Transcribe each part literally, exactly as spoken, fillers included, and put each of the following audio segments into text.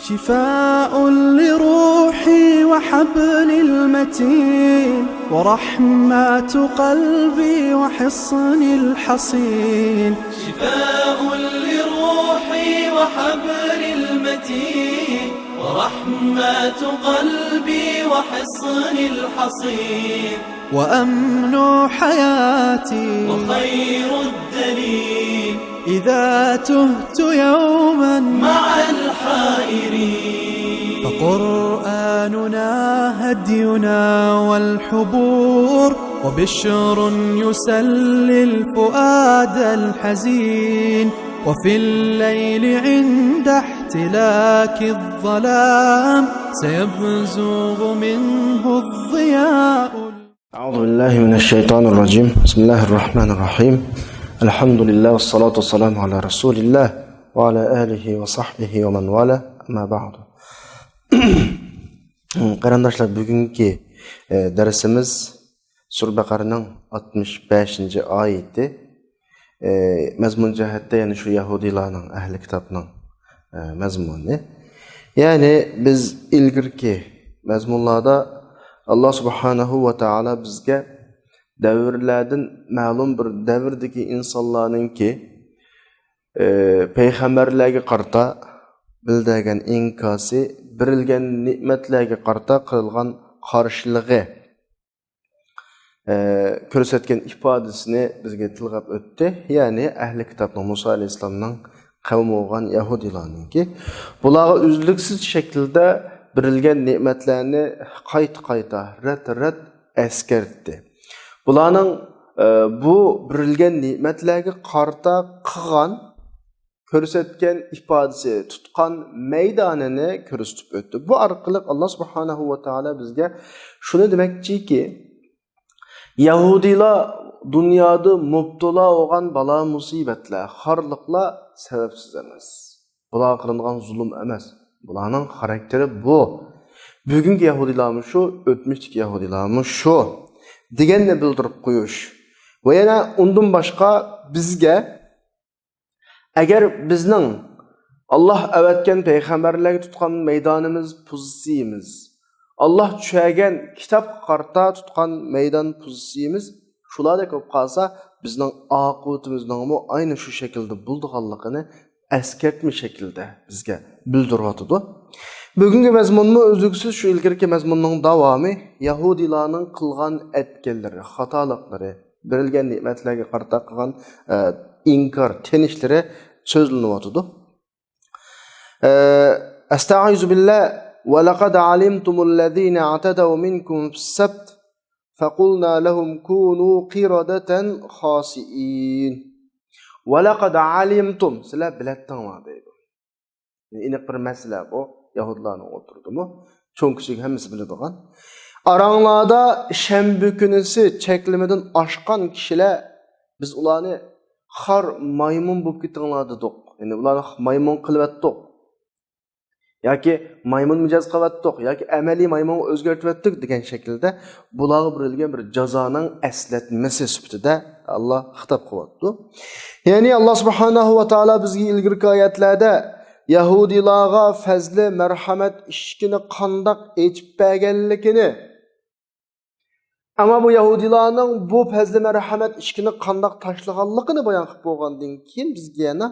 شفاء لروحي وحبل المتين، ورحمة قلبي وحصن الحصين. شفاء لروحي وحبل المتين، ورحمة قلبي وحصن الحصين. وأمن حياتي وخير الدليل، إذا تهت يوما مع الحائرين. فقرآننا هدينا والحبور، وبشر يسلي الفؤاد الحزين. وفي الليل عند احتلاك الظلام، سيبزغ منه الضياء. أعوذ بالله من الشيطان الرجيم. بسم الله الرحمن الرحيم. الحمد لله والصلاة والسلام على رسول الله وعلى آله وصحبه ومن والاه. أما بعد. قېرىنداشلار، بۈگۈنكى، ئە، دەرسىمىز سۈرە بەقەرىنىڭ ئاتمىش بەشىنچى ئايىتى. ئە، مەزمۇن جەھەتتە يەنە شۇ يەھۇدىيلارنىڭ، ئەھلى كىتابنىڭ، ئە، مەزمۇنى. يەنى بىز ئىلگىرىكى مەزمۇنلاردا ئاللا سۇبھانەھۇ ۋە تائالا بىزگە دەۋرلەردىن مەلۇم بىر دەۋردىكى ئىنسانلارنىڭكى، ئە، پەيغەمبەرلەرگە قارىتا بىلدۈرگەن ئىنكاسى، بېرىلگەن نېمەتلەرگە قارىتا قىلغان قارشىلىقى، ئە، كۆرسەتكەن ئىپادىسىنى بىزگە تىلغاپ ئۆتتى. يەنى ئەھلى كىتابنىڭ، مۇسا ئەلەيھىسسالامنىڭ قەۋمى بولغان يەھۇدىيلارنىڭكى. بۇلارغا ئۈزلۈكسىز شەكىلدە بېرىلگەن نېمەتلەرنى قايتا-قايتا، رەت-رەت ئەسكەرتتى. بۇلارنىڭ، ئە، بۇ بېرىلگەن نېمەتلەرگە قارىتا قىلغان، كۆرسەتكەن ئىپادىسى، تۇتقان مەيدانىنى كۆرسىتىپ ئۆتتى. بۇ ئارقىلىق ئاللا سۇبھانەھۇ ۋە تائالا بىزگە شۇنى دېمەكچىكى، يەھۇدىيلار دۇنيادا مۇپتىلا بولغان بالا-مۇسىبەتلەر، خارلىقلار سەۋەبسىز ئەمەس. بۇلارغا قىلىنغان زۇلۇم ئەمەس. بۇلارنىڭ خاراكتېرى بۇ. بۈگۈنكى يەھۇدىيلارمۇ شۇ، ئۆتمۈشتىكى يەھۇدىيلارمۇ شۇ، دېگەننى بىلدۈرۈپ قويۇش. ۋە يەنە ئۇندىن باشقا بىزگە، ئەگەر بىزنىڭ ئاللا ئەۋەتكەن پەيغەمبەرلەرگە تۇتقان مەيدانىمىز، پوزىتسىيىمىز، ئاللا چۈشەرگەن كىتابقا قارىتا تۇتقان مەيدان، پوزىتسىيىمىز شۇلاردەك بولۇپ قالسا، بىزنىڭ ئاقىۋىتىمىزنىڭمۇ ئاينى شۇ شەكىلدە بولىدىغانلىقىنى ئەسكەرتمە شەكلىدە بىزگە بىلدۈرۈۋاتىدۇ. بۈگۈنكى مەزمۇنمۇ ئۈزلۈكسىز شۇ ئىلگىرىكى مەزمۇننىڭ داۋامى، يەھۇدىيلارنىڭ قىلغان ئەتكەنلىرى، خاتالىقلىرى، بېرىلگەن نېمەتلەرگە قارىتا قىلغان، ئە، ئىنكار، تېنىشلىرى سۆزلىنىۋاتىدۇ. ئە، أستعيذ بالله. ولقد علمتم الذين اعتدوا منكم في السبت فقلنا لهم كونوا قردة خاسئين. ولقد علمتم، سىلەر بىلەتتىڭلار دەيدۇ. ئېنىق بىر مەسىلە بۇ، يەھۇدىيلارنىڭ ئوتتۇرىدىمۇ. چوڭ كىچىك ھەممىسى بىلىدىغان. ئاراڭلاردا شەنبە كۈنىسى چەكلىمىدىن ئاشقان كىشىلەر، بىز ئۇلارنى خار مايمۇن بولۇپ كېتىڭلار دېدۇق. يەنى ئۇلارنى مايمۇن قىلىۋەتتۇق. ياكى مايمۇن مىجەز قىلىۋەتتۇق، ياكى ئەمەلىي مايمۇنغا ئۆزگەرتىۋەتتۇق دېگەن شەكىلدە بۇلارغا بېرىلگەن بىر جازانىڭ ئەسلەتمىسى سۈپىتىدە ئاللا خىتاب قىلىۋاتىدۇ. يەنى ئاللا سۇبھانەھۇ ۋە تائالا بىزگە ئىلگىرىكى ئايەتلەردە يەھۇدىيلارغا پەزلى مەرھەمەت ئىشىكىنى قانداق ئېچىپ بەرگەنلىكىنى، ئەمما بۇ يەھۇدىيلارنىڭ بۇ پەزلى مەرھەمەت ئىشىكىنى قانداق تاشلىغانلىقىنى بايان قىلىپ بولغاندىن كېيىن، بىزگە يەنە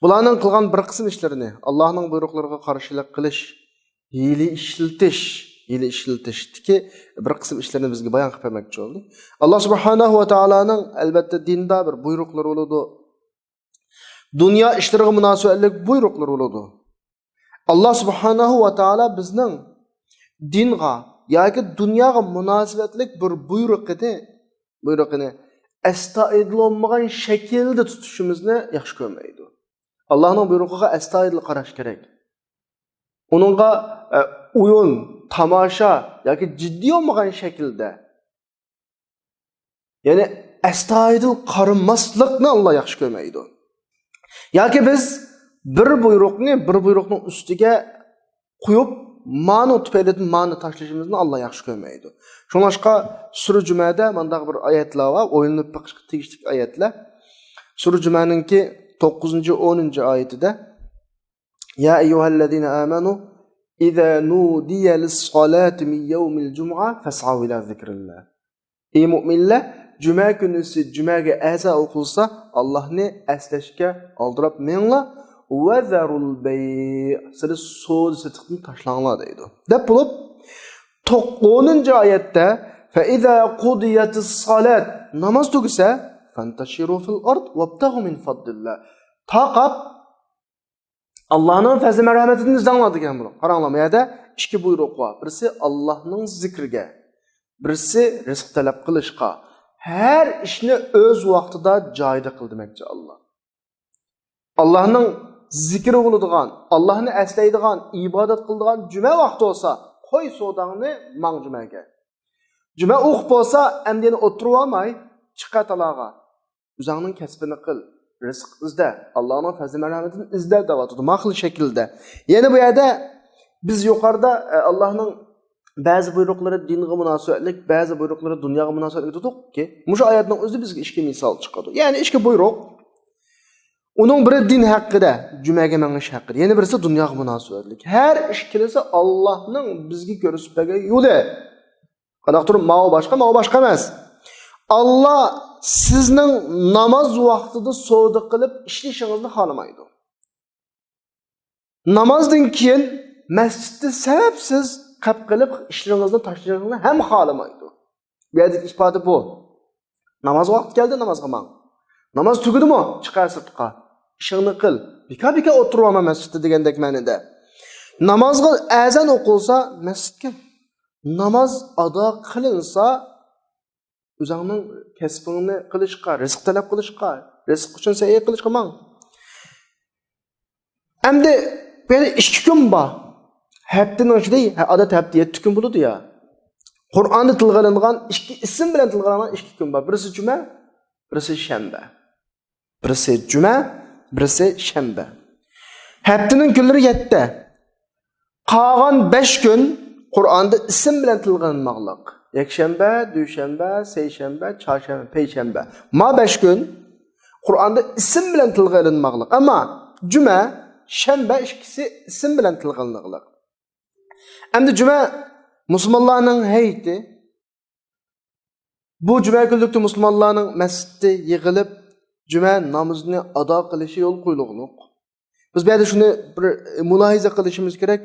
بۇلارنىڭ قىلغان بىر قىسىم ئىشلىرىنى، ئاللانىڭ بۇيرۇقلىرىغا قارشىلىق قىلىش، ھىيلە ئىشلىتىش، ھىيلە ئىشلىتىشتىكى بىر قىسىم ئىشلىرىنى بىزگە بايان قىلىپ بەرمەكچى بولدى. ئاللا سۇبھانەھۇ ۋە تائالانىڭ، ئەلۋەتتە، دىندا بىر بۇيرۇقلىرى بولىدۇ. دۇنيا ئىشلىرىغا مۇناسىۋەتلىك بۇيرۇقلىرى بولىدۇ. ئاللا سۇبھانەھۇ ۋە تائالا بىزنىڭ دىنغا ياكى دۇنياغا مۇناسىۋەتلىك بىر بۇيرۇقىنى، بۇيرۇقىنى ئەستايىدىل بولمىغان شەكىلدە تۇتۇشىمىزنى ياخشى كۆرمەيدۇ. ئاللانىڭ بۇيرۇقىغا ئەستايىدىل قاراش كېرەك. ئۇنىڭغا، ئە، ئويۇن، تاماشا ياكى جىددىي بولمىغان شەكىلدە، يەنى ئەستايىدىل قارىماسلىقنى ئاللا ياخشى كۆرمەيدۇ. ياكى بىز بىر بۇيرۇقنى بىر بۇيرۇقنىڭ ئۈستىگە قويۇپ، مانىڭ تۈپەيلىدىن مانى تاشلىشىمىزنى ئاللا ياخشى كۆرمەيدۇ. شۇڭلاشقا سۈرە جۈمەدە مۇنداق بىر ئايەتلەر بار، ئويلىنىپ بېقىشقا تېگىشلىك ئايەتلەر. سۈرە جۈمەنىڭكى توققۇزىنچى، ئونىنچى ئايىتىدە، يا أيها الذين آمنوا إذا نودي للصلاة من يوم الجمعة فاسعوا إلى ذكر الله. ئى مۆمىنلەر، جۈمە كۈنىسى جۈمەگە ئەزان ئوقۇلسا، ئاللاھنى ئەسلەشكە ئالدىراپ مېڭىڭلار. وذروا البيع، سىلەر سودا سېتىقنى تاشلاڭلار دەيدۇ. دەپ بولۇپ، توق-، ئونىنچى ئايەتتە، فإذا قضيت الصلاة، ناماز تۈگىسە، فانتشروا في الأرض وابتغوا من فضل الله. تارقاپ، ئاللاھنىڭ پەزلى مەرھەمىتىدىن ئىزدەڭلار دېگەن بۇ. قاراڭلار، بۇ يەردە ئىككى بۇيرۇق بار. بىرسى ئاللاھنىڭ زىكرىگە، بىرسى رىزىق تەلەپ قىلىشقا. ھەر ئىشنى ئۆز ۋاقتىدا، جايىدا قىل دېمەكچى ئاللاھ. ئاللاھنىڭ زىكرى بولىدىغان، ئاللاھنى ئەسلەيدىغان، ئىبادەت قىلىدىغان جۈمە ۋاقتى بولسا، قوي سوداڭنى، ماڭ جۈمەگە. جۈمە ئوقۇپ بولسا، ئەمدى يەنە ئولتۇرۇۋالماي، چىق تالاغا. ئۆزۈڭنىڭ كەسپىنى قىل، رىزىق ئىزدە، ئاللاھنىڭ پەزلى مەرھەمىتىنى ئىزدە دەۋاتىدۇ. ما خىل شەكىلدە. يەنە بۇ يەردە بىز يۇقىرىدا، ئە، ئاللاھنىڭ بەزى بۇيرۇقلىرى دىنغا مۇناسىۋەتلىك، بەزى بۇيرۇقلىرى دۇنياغا مۇناسىۋەتلىك دېدۇقكى، مۇشۇ ئايەتنىڭ ئۆزى بىزگە ئىككى مىسال چىقىدۇ. يەنى ئىككى بۇيرۇق. ئۇنىڭ بىرى دىن ھەققىدە، جۈمەگە مېڭىش ھەققىدە، يەنە بىرسى دۇنياغا مۇناسىۋەتلىك. ھەر ئىككىلىسى ئاللاھنىڭ بىزگە كۆرسىتىپ بەرگەن يولى. قانداقتۇر ماۋۇ باشقا، ماۋۇ باشقا ئەمەس. ئاللا سىزنىڭ ناماز ۋاقتىدا سودا قىلىپ ئىشلىشىڭىزنى خالىمايدۇ. نامازدىن كېيىن مەسچىتتە سەۋەبسىز قېلىپ قېلىپ ئىشلىرىڭىزنى تاشلىشىڭىزنى ھەم خالىمايدۇ. بۇ يەردىكى ئىپادە بۇ. ناماز ۋاقتى كەلدى، نامازغا ماڭ. ناماز تۈگىدىمۇ؟ چىق سىرتقا. ئىشىڭنى قىل. بىكار-بىكار ئولتۇرۇۋالما مەسچىتتە دېگەندەك مەنىدە. نامازغا ئەزان ئوقۇلسا، مەسچىتكە. ناماز ئادا قىلىنسا، ئۆزۈڭنىڭ كەسپىڭنى قىلىشقا، رىزىق تەلەپ قىلىشقا، رىزىق ئۈچۈن سەي قىلىشقا ماڭ. ئەمدى بۇ يەردە ئىككى كۈن بار. ھەپتىنىڭ ئىچىدە، ھە، ئادەتتە ھەپتە يەتتە كۈن بولىدۇ يا. قۇرئاندا تىلغا ئېلىنغان ئىككى ئىسىم بىلەن تىلغا ئېلىنغان ئىككى كۈن بار. بىرسى جۈمە، بىرسى شەنبە. بىرسى جۈمە، بىرسى شەنبە. ھەپتىنىڭ كۈنلىرى يەتتە. قالغان بەش كۈن قۇرئاندا ئىسىم بىلەن تىلغا ئېلىنماقلىق. يەكشەنبە، دۈشەنبە، سەيشەنبە، چارشەنبە، پەيشەنبە. ما بەش كۈن قۇرئاندا ئىسىم بىلەن تىلغا ئېلىنماقلىق. ئەمما جۈمە، شەنبە ئىككىسى ئىسىم بىلەن تىلغا ئېلىنماقلىق. ئەمدى جۈمە مۇسۇلمانلارنىڭ ھەيئىتى. بۇ جۈمە كۈنلۈكتە مۇسۇلمانلارنىڭ مەسچىتتە يىغىلىپ جۈمە نامىزىنى ئادا قىلىشى يولغا قويۇلغۇلۇق. بىز بۇ يەردە شۇنى بىر مۇلاھىزە قىلىشىمىز كېرەك.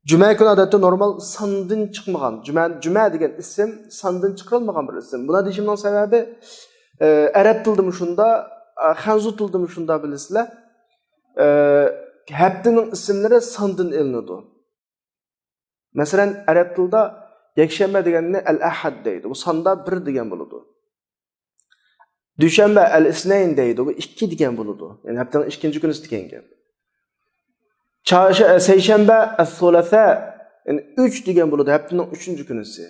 جۈمە كۈنى ئادەتتە نورمال ساندىن چىقمىغان. جۈمە، جۈمە دېگەن ئىسىم ساندىن چىقىرىلمىغان بىر ئىسىم. بۇنى دېيىشىمنىڭ سەۋەبى، ئە، ئەرەب تىلىدىمۇ شۇندا، ئە، خەنزۇ تىلىدىمۇ شۇندا بىلىسىلەر. ئە، ھەپتىنىڭ ئىسىملىرى ساندىن ئېلىنىدۇ. مەسىلەن، ئەرەب تىلىدا يەكشەنبە دېگەننى ئەل-ئەھەد دەيدۇ. بۇ ساندا بىر دېگەن بولىدۇ. دۈشەنبە ئەل-ئىسنەين دەيدۇ. بۇ ئىككى دېگەن بولىدۇ. يەنى ھەپتىنىڭ ئىككىنچى كۈنىسى دېگەن گەپ. چارشە-، ئە، سەيشەنبە ئەس-سۇلەسا، يەنى ئۈچ دېگەن بولىدۇ. ھەپتىنىڭ ئۈچىنچى كۈنىسى.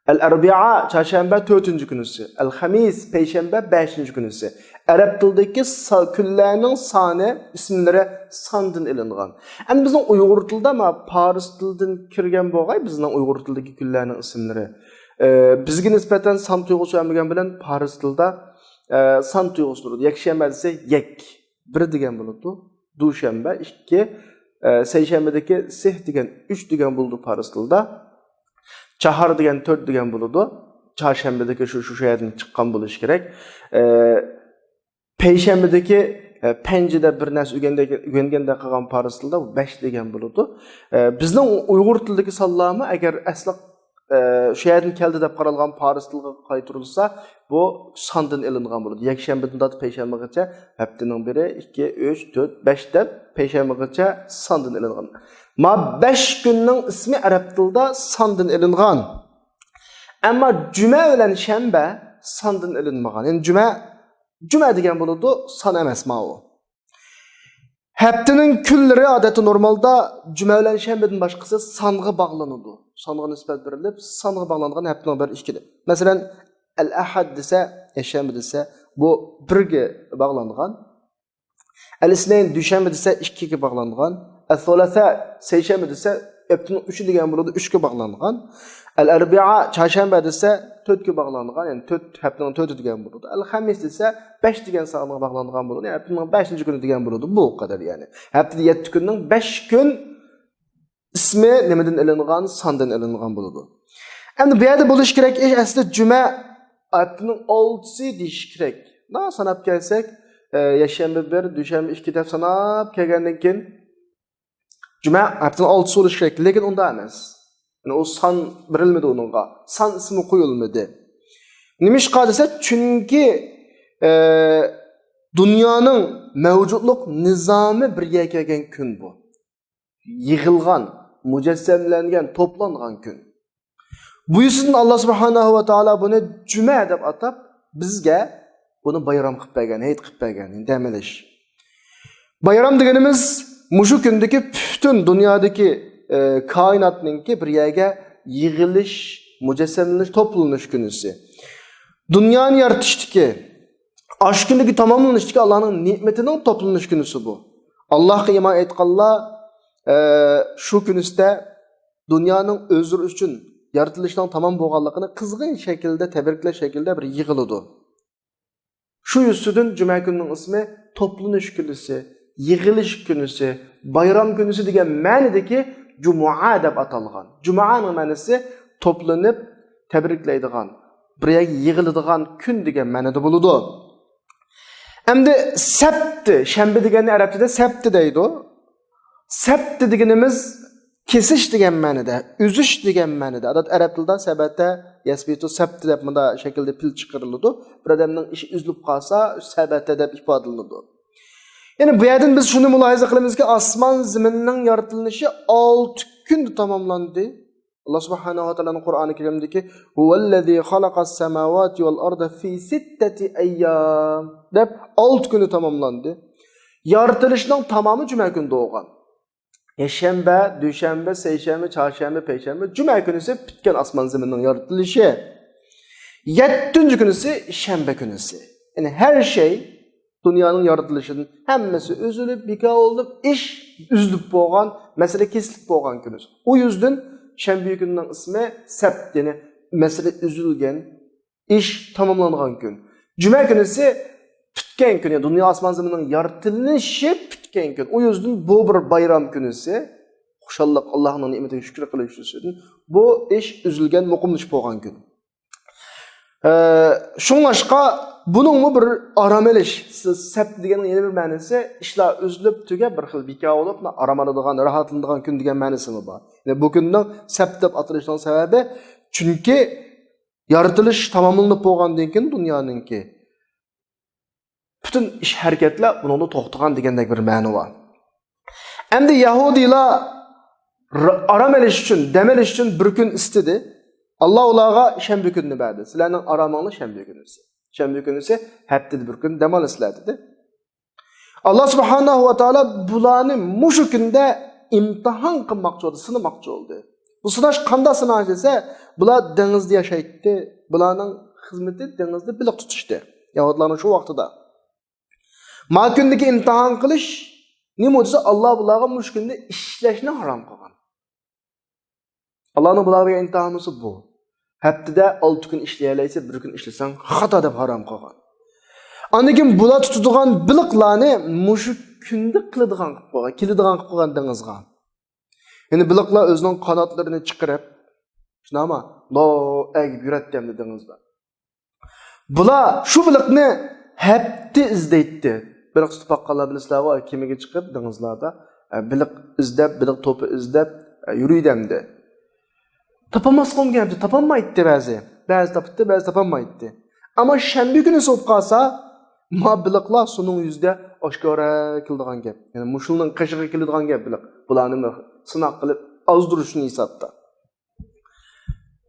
ئەل-ئەربىئا، چارشەنبە، تۆتىنچى كۈنىسى. ئەل-خەمىس، پەيشەنبە، بەشىنچى كۈنىسى. ئەرەب تىلىدىكى سا-، كۈنلەرنىڭ سانى، ئىسىملىرى ساندىن ئېلىنغان. ئەمدى بىزنىڭ ئۇيغۇر تىلىدا، ما، پارس تىلىدىن كىرگەن بولغاي، بىزنىڭ ئۇيغۇر تىلىدىكى كۈنلەرنىڭ ئىسىملىرى. ئە، بىزگە نىسبەتەن سان تۇيغۇسى بەرمىگەن بىلەن پارس تىلىدا، ئە، سان تۇيغۇسى تۇرىدۇ. يەكشەنبە دېسە يەك، بىر دېگەن بولىدۇ. دۇشەنبە، ئىككى، ئە، سەيشەنبىدىكى سىھ دېگەن ئۈچ دېگەن بولىدۇ پارس تىلىدا. چاھار دېگەن تۆت دېگەن بولىدۇ. چارشەنبىدىكى شۇ، شۇ، شۇ يەردىن چىققان بولۇشى كېرەك. ئە، پەيشەنبىدىكى، ئە، پەنجە دەپ بىر نەرسە ئۆگەندەك، ئۆگەنگەندەك قىلغان پارس تىلىدا بۇ بەش دېگەن بولىدۇ. ئە، بىزنىڭ ئۇيغۇر تىلىدىكى سانلارمۇ ئەگەر ئەسلى، ئە، شۇ يەردىن كەلدى دەپ قارالغان پارس تىلىغا قايتۇرۇلسا، بۇ ساندىن ئېلىنغان بولىدۇ. يەكشەنبىدىن تارتىپ پەيشەنبىگىچە ھەپتىنىڭ بىرى، ئىككى، ئۈچ، تۆت، بەش دەپ پەيشەنبىگىچە ساندىن ئېلىنغان. ما بەش كۈننىڭ ئىسمى ئەرەب تىلىدا ساندىن ئېلىنغان. ئەمما جۈمە بىلەن شەنبە ساندىن ئېلىنمىغان. يەنى جۈمە، جۈمە دېگەن بولىدۇ، سان ئەمەس ماۋۇ. ھەپتىنىڭ كۈنلىرى ئادەتتە نورمالدا جۈمە بىلەن شەنبىدىن باشقىسى سانغا باغلىنىدۇ. سانغا نىسبەت بېرىلىپ، سانغا باغلانغان ھەپتىنىڭ بىر، ئىككىدە. مەسىلەن، ئەل-ئەھەد دېسە، يەكشەنبە دېسە، بۇ بىرگە باغلانغان. ئەل-ئىسنەين، دۈشەنبە دېسە، ئىككىگە باغلانغان. ئەس-سۇلەسا، سەيشەنبە دېسە، ھەپتىنىڭ ئۈچى دېگەن بولىدۇ، ئۈچكە باغلانغان. ئەل ئەربىئا، چارشەنبە دېسە، تۆتكە باغلانغان، يەنى تۆت، ھەپتىنىڭ تۆتى دېگەن بولىدۇ. ئەل خەمىس دېسە، بەش دېگەن سانغا باغلانغان بولىدۇ، يەنى ھەپتىنىڭ بەشىنچى كۈنى دېگەن بولىدۇ. بۇ قەدەر يەنى. ھەپتىدە يەتتە كۈننىڭ بەش كۈن ئىسمى نېمىدىن ئېلىنغان؟ ساندىن ئېلىنغان بولىدۇ. ئەمدى بۇ يەردە بولۇشى كېرەك ئىش ئەسلىدە جۈمە ھەپتىنىڭ ئالتىسى دېيىش كېرەك. مانا ساناپ كەلسەك، ئە، يەكشەنبە بىر، دۈشەنبە ئىككى دەپ ساناپ كەلگەندىن كېيىن، جۈمە ھەپتىنىڭ ئالتىسى بولۇشى كېرەك، لېكىن ئۇنداق ئەمەس. يەنى ئۇ سان بېرىلمىدى ئۇنىڭغا، سان ئىسمى قويۇلمىدى. نېمىشقا دېسە، چۈنكى، ئە، دۇنيانىڭ مەۋجۇتلۇق نىزامى بىر يەرگە كەلگەن كۈن بۇ. يىغىلغان، مۇجەسسەملەنگەن، توپلانغان كۈن. بۇ يۈزىدىن ئاللا سۇبھانەھۇ ۋە تائالا بۇنى جۈمە دەپ ئاتاپ، بىزگە بۇنى بايرام قىلىپ بەرگەن، ھېيت قىلىپ بەرگەن، دەم ئېلىش. بايرام دېگىنىمىز مۇشۇ كۈندىكى پۈتۈن دۇنيادىكى، ئە، كائىناتنىڭكى بىر يەرگە يىغىلىش، مۇجەسسەملىنىش، توپلىنىش كۈنىسى. دۇنيانى يارىتىشتىكى، ئاشۇ كۈندىكى تاماملىنىشتىكى ئاللانىڭ نېمىتىنىڭ توپلىنىش كۈنىسى بۇ. ئاللاغا ئىمان ئېيتقانلار، ئە، شۇ كۈنىسىدە دۇنيانىڭ ئۆزلىرى ئۈچۈن يارىتىلىشنىڭ تامام بولغانلىقىنى قىزغىن شەكىلدە، تەبرىكلەش شەكىلدە بىر يىغىلىدۇ. شۇ يۈزىسىدىن جۈمە كۈنىنىڭ ئىسمى توپلىنىش كۈنىسى، يىغىلىش كۈنىسى، بايرام كۈنىسى دېگەن مەنىدىكى جۇمۇئە دەپ ئاتالغان. جۇمۇئەنىڭ مەنىسى توپلىنىپ تەبرىكلەيدىغان، بىر يەرگە يىغىلىدىغان كۈن دېگەن مەنىدە بولىدۇ. ئەمدى سەبتى، شەنبە دېگەننى ئەرەب تىلىدا سەبتى دەيدۇ. سەبتى دېگىنىمىز كېسىش دېگەن مەنىدە، ئۈزۈش دېگەن مەنىدە. ئادەتتە ئەرەب تىلىدا سەبەتە يەسبىتۇ سەبتى دەپ مۇنداق شەكىلدە پىل چىقىرىلىدۇ. بىر ئادەمنىڭ ئىشى ئۈزۈلۈپ قالسا، سەبەتە دەپ ئىپادىلىنىدۇ. يەنى بۇ يەردىن بىز شۇنى مۇلاھىزە قىلىمىزكى، ئاسمان زېمىننىڭ يارىتىلىشى ئالتە كۈندە تاماملاندى. ئاللا سۇبھانەھۇ ۋە تائالانىڭ قۇرئانى كەرىمدىكى «ھۇۋەللەزى خەلەقەس سەماۋاتى ۋەل ئەرزە فى سىتتەتى ئەييام» دەپ ئالتە كۈندە تاماملاندى. يارىتىلىشنىڭ تامامى جۈمە كۈنىدە بولغان. يەكشەنبە، دۈشەنبە، سەيشەنبە، چارشەنبە، پەيشەنبە، جۈمە كۈنىسى پۈتكەن ئاسمان زېمىننىڭ يارىتىلىشى. يەتتىنچى كۈنىسى شەنبە كۈنىسى. يەنى ھەر شەي دۇنيانىڭ يارىتىلىشىدىن ھەممىسى ئۈزۈلۈپ، بىكار بولۇپ، ئىش ئۈزۈلۈپ بولغان، مەسىلە كېسىلىپ بولغان كۈنىسى. ئۇ يۈزدىن شەنبە كۈنىنىڭ ئىسمى سەبت، يەنى مەسىلە ئۈزۈلگەن، ئىش تاماملانغان كۈن. جۈمە كۈنىسى پۈتكەن كۈن، يەنى دۇنيا ئاسمان زېمىننىڭ يارىتىلىشى پۈتكەن كۈن. ئۇ يۈزدىن بۇ بىر بايرام كۈنىسى، خۇشاللىق، ئاللاھنىڭ نېمىتىگە شۈكۈر قىلىش يۈزىدىن بۇ ئىش ئۈزۈلگەن، مۇقىملىشىپ بولغان كۈن. ئە، شۇڭلاشقا بۇنىڭمۇ بىر ئارام ئېلىش، سەبت دېگەننىڭ يەنە بىر مەنىسى، ئىشلار ئۈزۈلۈپ تۈگەپ، بىر خىل بىكار بولۇپ، ئارام ئالىدىغان، راھەتلىنىدىغان كۈن دېگەن مەنىسىمۇ بار. يەنى بۇ كۈننىڭ سەبت دەپ ئاتىلىشىنىڭ سەۋەبى، چۈنكى يارىتىلىش تاماملىنىپ بولغاندىن كېيىن دۇنيانىڭكى پۈتۈن ئىش ھەرىكەتلەر بۇنىڭدا توختىغان دېگەندەك بىر مەنە بار. ئەمدى يەھۇدىيلار ر-، ئارام ئېلىش ئۈچۈن، دەم ئېلىش ئۈچۈن بىر كۈن ئىستىدى. ئاللا ئۇلارغا شەنبە كۈنىنى بەردى. سىلەرنىڭ ئارامىڭلار شەنبە كۈنىسى. شەنبە كۈنىسى ھەپتىدە بىر كۈن دەم ئالىسىلەر دېدى. ئاللا سۇبھانەھۇ ۋە تائالا بۇلارنى مۇشۇ كۈندە ئىمتىھان قىلماقچى بولدى، سىنىماقچى بولدى. بۇ سىناش قانداق سىناش دېسە، بۇلار دېڭىزدا ياشايتتى. بۇلارنىڭ خىزمىتى دېڭىزدا بېلىق تۇتۇشتى. يەھۇدىيلارنىڭ شۇ ۋاقتىدا. ما كۈندىكى ئىمتىھان قىلىش نېمە دېسە، ئاللا بۇلارغا مۇشۇ كۈندە ئىشلەشنى ھارام قىلغان. ئاللانىڭ بۇلارغا بەرگەن ئىمتىھانىسى بۇ. ھەپتىدە ئالتە كۈن ئىشلىيەلەيسەن، بىر كۈن ئىشلىسەڭ خاتا دەپ ھارام قىلغان. ئاندىن كېيىن بۇلار تۇتىدىغان بېلىقلارنى مۇشۇ كۈندە قىلىدىغان قىلىپ قويغان، كېلىدىغان قىلىپ قويغان دېڭىزغا. يەنى بېلىقلار ئۆزىنىڭ قاناتلىرىنى چىقىرىپ، شۇنداقمۇ؟ لو ئەگىپ يۈرەتتى ئەمدى دېڭىزدا. بۇلار شۇ بېلىقنى ھەپتە ئىزدەيتتى. بېلىق تۇتۇپ باققانلار بىلىسىلەرغۇ، كېمىگە چىقىپ دېڭىزلاردا، ئە، بېلىق ئىزدەپ، بېلىق توپى ئىزدەپ، ئە، يۈرىدۇ ئەمدى. تاپالماسقا بولمىغان، تاپالمايتتى بەزى. بەزى تاپتى، بەزى تاپالمايتتى. ئەمما شەنبە كۈنى سوۋۇپ قالسا، ما بېلىقلار سۇنىڭ يۈزىدە ئاشكارا كېلىدىغان گەپ. يەنى مۇشۇنىڭ قېشىغا كېلىدىغان گەپ بېلىق. بۇلارنى بىر سىناق قىلىپ ئازدۇرۇشنى ھېسابتا.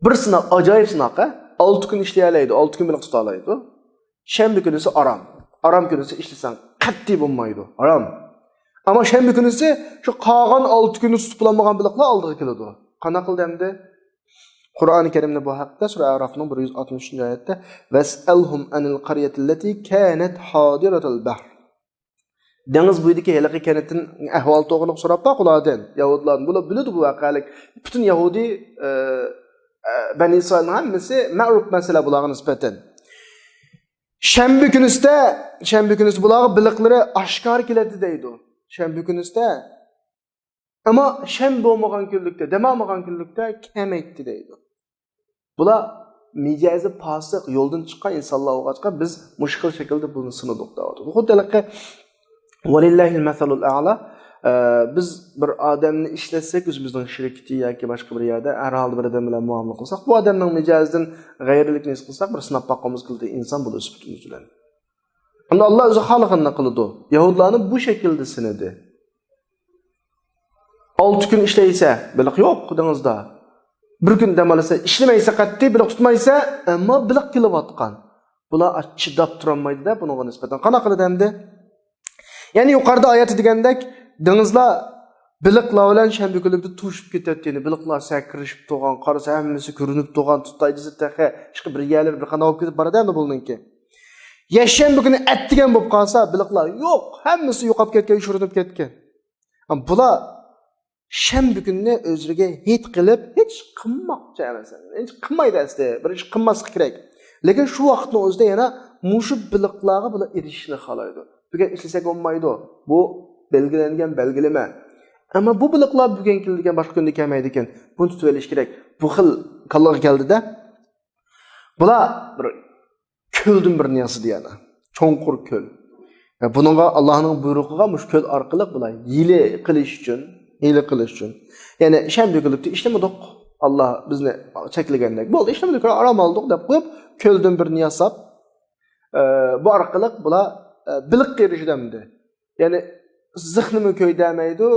بىر سىناق، ئاجايىپ سىناق، ھە؟ ئالتە كۈن ئىشلىيەلەيدۇ، ئالتە كۈن بېلىق تۇتالايدۇ. شەنبە كۈنىسى ئارام. ئارام كۈنىسى ئىشلىسەڭ قەتئىي بولمايدۇ، ھارام. ئەمما شەنبە كۈنىسى شۇ قالغان ئالتە كۈننى تۇتۇپ بولالمىغان بېلىقلار ئالدىغا كېلىدۇ. قانداق قىلدى ئەمدى؟ قۇرئانى كەرىمدە بۇ ھەقتە سۈرە ئەرافنىڭ بىر يۈز ئاتمىش ئۈچىنچى ئايەتتە، «ۋەسئەلھۇم ئەنىل قەريەتىللەتى كانەت ھادىرەتەل بەھر.» دېڭىز بويىدىكى ھېلىقى كەنتتىن ئەھۋال توغرىلىق سوراپ باق ئۇلاردىن، يەھۇدىيلاردىن. بۇلار بىلىدۇ بۇ ۋەقەلىك. پۈتۈن يەھۇدىي، ئە، ئە، بەنى ئىسرائىلنىڭ ھەممىسى مەرۇپ مەسىلە بۇلارغا نىسبەتەن. شەنبە كۈنىسىدە، شەنبە كۈنىسى بۇلارغا بېلىقلىرى ئاشكارا كېلەتتى دەيدۇ. شەنبە كۈنىسىدە. ئەمما شەنبە بولمىغان كۈنلۈكتە، دەم ئالمىغان كۈنلۈكتە كەمەيتتى دەيدۇ. بۇلار مىجەزى پاسىق، يولدىن چىققان ئىنسانلار بولغاچقا، بىز مۇشۇ خىل شەكىلدە بۇنى سىنىدۇق دەۋاتىدۇ. خۇددى ھېلىقى ۋەلىللاھىل مەسەلۇل ئەئلا، ئە، بىز بىر ئادەمنى ئىشلەتسەك، ئۆزىمىزنىڭ شىركىتى ياكى باشقا بىر يەردە ھەر ھالدا بىر ئادەم بىلەن مۇئامىلە قىلساق، بۇ ئادەمنىڭ مىجەزىدىن غەيرىلىكنى ھېس قىلساق، بىر سىناپ باققۇمىز كېلىدۇ ئىنسان بولۇش سۈپىتىمىز بىلەن. ئەمدى ئاللا ئۆزى خالىغىنىنى قىلىدۇ. يەھۇدلارنى بۇ شەكىلدە سىنىدى. ئالتە كۈن ئىشلەيسە، بېلىق يوق دېڭىزدا. بىر كۈن دەم ئالىسە، ئىشلىمەيسە قەتئىي، بېلىق تۇتمايسە، ئەمما بېلىق كېلىۋاتقان. بۇلار چىداپ تۇرالمايدۇ-دە، بۇنىڭغا نىسبەتەن. قانداق قىلىدۇ ئەمدى؟ يەنى يۇقىرىدا ئايەتتە دېگەندەك، دېڭىزلار بېلىقلار بىلەن شەنبە كۈنلۈكتە توشۇپ كېتەتتى. يەنى بېلىقلار سەكرىشىپ تۇرغان، قارىسا ھەممىسى كۆرۈنۈپ تۇرغان، تۇتاي دېسە تېخى ئىشقا بىر يەرلىرى بىر قانداق بولۇپ كېتىپ بارىدۇ ئەمدى بۇنىڭكى. يەكشەنبە كۈنى ئەتىگەن بولۇپ قالسا، بېلىقلار يوق، ھەممىسى يوقاپ كەتكەن، يوشۇرۇنۇپ كەتكەن. بۇلار شەنبە كۈنىنى ئۆزلىرىگە ھېيت قىلىپ، ھېچ قىلماقچى ئەمەس. ھېچ قىلمايدۇ ئەسلى. بىر ئىش قىلماسلىق كېرەك. لېكىن شۇ ۋاقىتنىڭ ئۆزىدە يەنە مۇشۇ بېلىقلارغا بۇلار ئېرىشىشنى خالايدۇ. بۈگۈن ئىشلىسەك بولمايدۇ. بۇ بەلگىلەنگەن بەلگىلىمە. ئەمما بۇ بېلىقلار بۈگۈن كېلىدىكەن، باشقا كۈندە كەلمەيدىكەن. بۇنى تۇتۇۋېلىش كېرەك. بۇ خىل كاللىغا كەلدىدە. بۇلار بىر كۆلدىن بىرنى ياسىدى يەنە. چوڭقۇر كۆل. يا بۇنىڭغا ئاللانىڭ بۇيرۇقىغا مۇشۇ كۆل ئارقىلىق بۇلار ھىيلە قىلىش ئۈچۈن، ھىيلە قىلىش ئۈچۈن. يەنى شەنبە كۈنلۈكتە ئىشلىمىدۇق. ئاللا بىزنى چەكلىگەندەك. بولدى، ئىشلىمىدۇق، ئارام ئالدۇق دەپ قويۇپ، كۆلدىن بىرنى ياساپ، ئە، بۇ ئارقىلىق بۇلار، ئە، بېلىققا ئېرىشىدۇ ئەمدى. يەنى زىخنىمۇ كۆيدۈرمەيدۇ،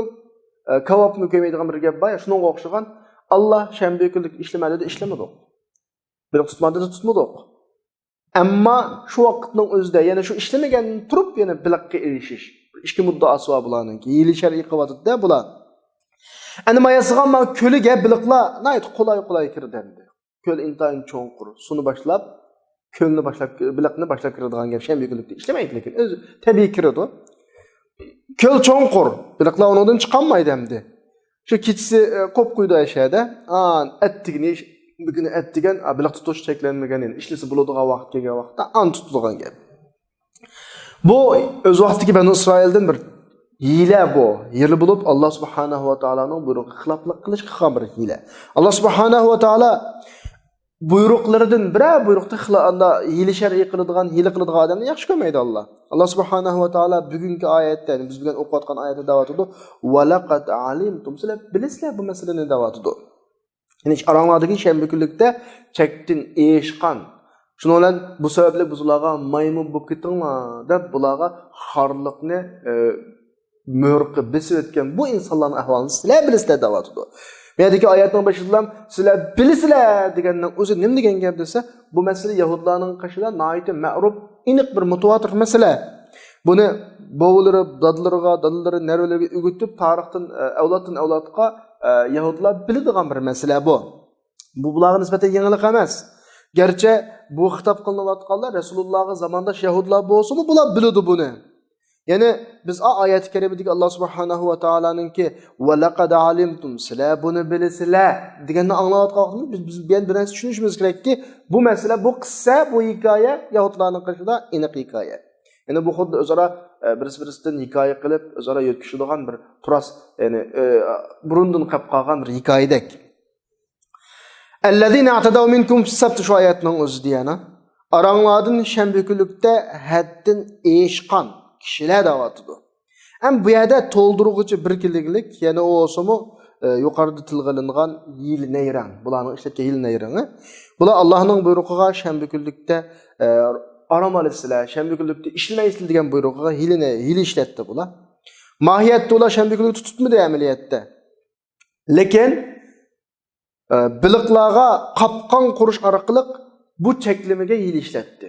ئە، كاۋاپمۇ كۆيمەيدىغان بىر گەپ بار، شۇنىڭغا ئوخشىغان. ئاللا شەنبە كۈنلۈك ئىشلىمە دېدى، ئىشلىمىدۇق. بېلىق تۇتما دېدى، تۇتمىدۇق. ئەمما شۇ ۋاقىتنىڭ ئۆزىدە، يەنى شۇ ئىشلىمىگەندىن تۇرۇپ يەنە بېلىققا ئېرىشىش. ئىككى مۇددىئاسى بار بۇلارنىڭكى. ھىيلە شەرئىي قىلىۋاتىدۇ-دە بۇلار. ئەنە ما ياسىغان ما كۆلىگە بېلىقلار ناھايىتى قولاي-قولاي كىرىدۇ ئەمدى. كۆل ئىنتايىن چوڭقۇر. سۇنى باشلاپ، كۆلنى باشلاپ، بېلىقنى باشلاپ كىرىدىغان گەپ. شەنبە كۈنلۈكتە ئىشلىمەيدۇ، لېكىن ئۆزى تەبىئىي كىرىدۇ. كۆل چوڭقۇر. بېلىقلار ئۇنىڭدىن چىقالمايدۇ ئەمدى. شۇ كېچىسى، ئە، قويۇپ قويىدۇ ئەشەدە. ئان، ئەتىگىنى، بۈگۈن ئەتىگەن، ئا، بېلىق تۇتۇش چەكلەنمىگەن، يەنى ئىشلىسە بولىدىغان ۋاقىت كەلگەن ۋاقىتتا ئان تۇتىدىغان گەپ. بۇ ئۆز ۋاقتىدىكى بەنۇ ئىسرائىلدىن بىر ھىيلە بۇ. ھىيلە بولۇپ، ئاللا سۇبھانەھۇ ۋە تائالانىڭ بۇيرۇقىغا خىلاپلىق قىلىشقا قىلغان بىر ھىيلە. ئاللا سۇبھانەھۇ ۋە تائالا بۇيرۇقلىرىدىن بىرەر بۇيرۇقتا خىلا-، ئاندا ھىيلە شەرئىي قىلىدىغان، ھىيلە قىلىدىغان ئادەمنى ياخشى كۆرمەيدۇ ئاللا. ئاللا سۇبھانەھۇ ۋە تائالا بۈگۈنكى ئايەتتە، يەنى بىز بۈگۈن ئوقۇۋاتقان ئايەتتە دەۋاتىدۇ، ۋەلەقەد ئەلىمتۇم، سىلەر بىلىسىلەر بۇ مەسىلىنى دەۋاتىدۇ. يەنى ئاراڭلاردىكى شەنبە كۈنلۈكتە چەكتىن ئېشقان. شۇنىڭ بىلەن بۇ سەۋەبلىك بۇ زۇلارغا مايمۇن بولۇپ كېتىڭلار دەپ بۇلارغا خارلىقنى، ئە، مۆھۈر قىلىپ بېسىۋەتكەن بۇ ئىنسانلارنىڭ ئەھۋالىنى سىلەر بىلىسىلەر دەۋاتىدۇ. بۇ يەردىكى ئايەتنىڭ بېشىدا سىلەر بىلىسىلەر دېگەننىڭ ئۆزى نېمە دېگەن گەپ دېسە، بۇ مەسىلە يەھۇدلارنىڭ قېشىدا ناھايىتى مەرۇپ، ئېنىق بىر مۇتەۋاتىر مەسىلە. بۇنى بوۋىلىرى، دادىلىرىغا، دادىلىرى، نەۋرىلىرىگە ئۆگىتىپ، تارىختىن، ئە، ئەۋلادتىن ئەۋلادقا، ئە، يەھۇدلار بىلىدىغان بىر مەسىلە بۇ. بۇ بۇلارغا نىسبەتەن يېڭىلىق ئەمەس. گەرچە بۇ خىتاب قىلىنىۋاتقانلار رەسۇلۇللاغا زامانداش يەھۇدلار بولسىمۇ، بۇلار بىلىدۇ بۇنى. يەنى بىز ئا-، ئايەتى كەرىمىدىكى ئاللا سۇبھانەھۇ ۋە تائالانىڭكى، ۋەلەقەد ئەلىمتۇم، سىلەر بۇنى بىلىسىلەر دېگەننى ئاڭلاۋاتقان ۋاقتىمىزدا بىز، بىز بۇ يەردە بىر نەرسە چۈشىنىشىمىز كېرەككى، بۇ مەسىلە، بۇ قىسسە، بۇ ھېكايە يەھۇدلارنىڭ قېشىدا ئېنىق ھېكايە. يەنى بۇ خۇددى ئۆزئارا، ئە، بىرسى-بىرسىدىن ھېكايە قىلىپ، ئۆزئارا يۆتكىشىدىغان بىر تۇراس، يەنى، ئە، بۇرۇندىن قېلىپ قالغان بىر ھېكايىدەك. ئەللەزىنە ئەتەدەۋ مىنكۇم فىسسەبت شۇ ئايەتنىڭ ئۆزىدە يەنە. ئاراڭلاردىن شەنبە كۈنلۈكتە ھەددىن ئېشقان كىشىلەر دەۋاتىدۇ. ھەم بۇ يەردە تولدۇرغۇچى بىر كېلىگلىك، يەنە ئۇ بولسىمۇ، ئە، يۇقىرىدا تىلغا ئېلىنغان ھىيلە نەيرەڭ. بۇلارنىڭ ئىشلەتكەن ھىيلە نەيرىڭى. بۇلار ئاللانىڭ بۇيرۇقىغا شەنبە كۈنلۈكتە، ئە، ئارام ئالىسىلەر، شەنبە كۈنلۈكتە ئىشلىمەيسىلەر دېگەن بۇيرۇقىغا ھىيلە نە-، ھىيلە ئىشلەتتى بۇلار. ماھىيەتتە ئۇلار شەنبە كۈنلۈكتە تۇتمىدى ئەمەلىيەتتە. لېكىن، ئە، بېلىقلارغا قاپقان قۇرۇش ئارقىلىق بۇ چەكلىمىگە ھىيلە ئىشلەتتى.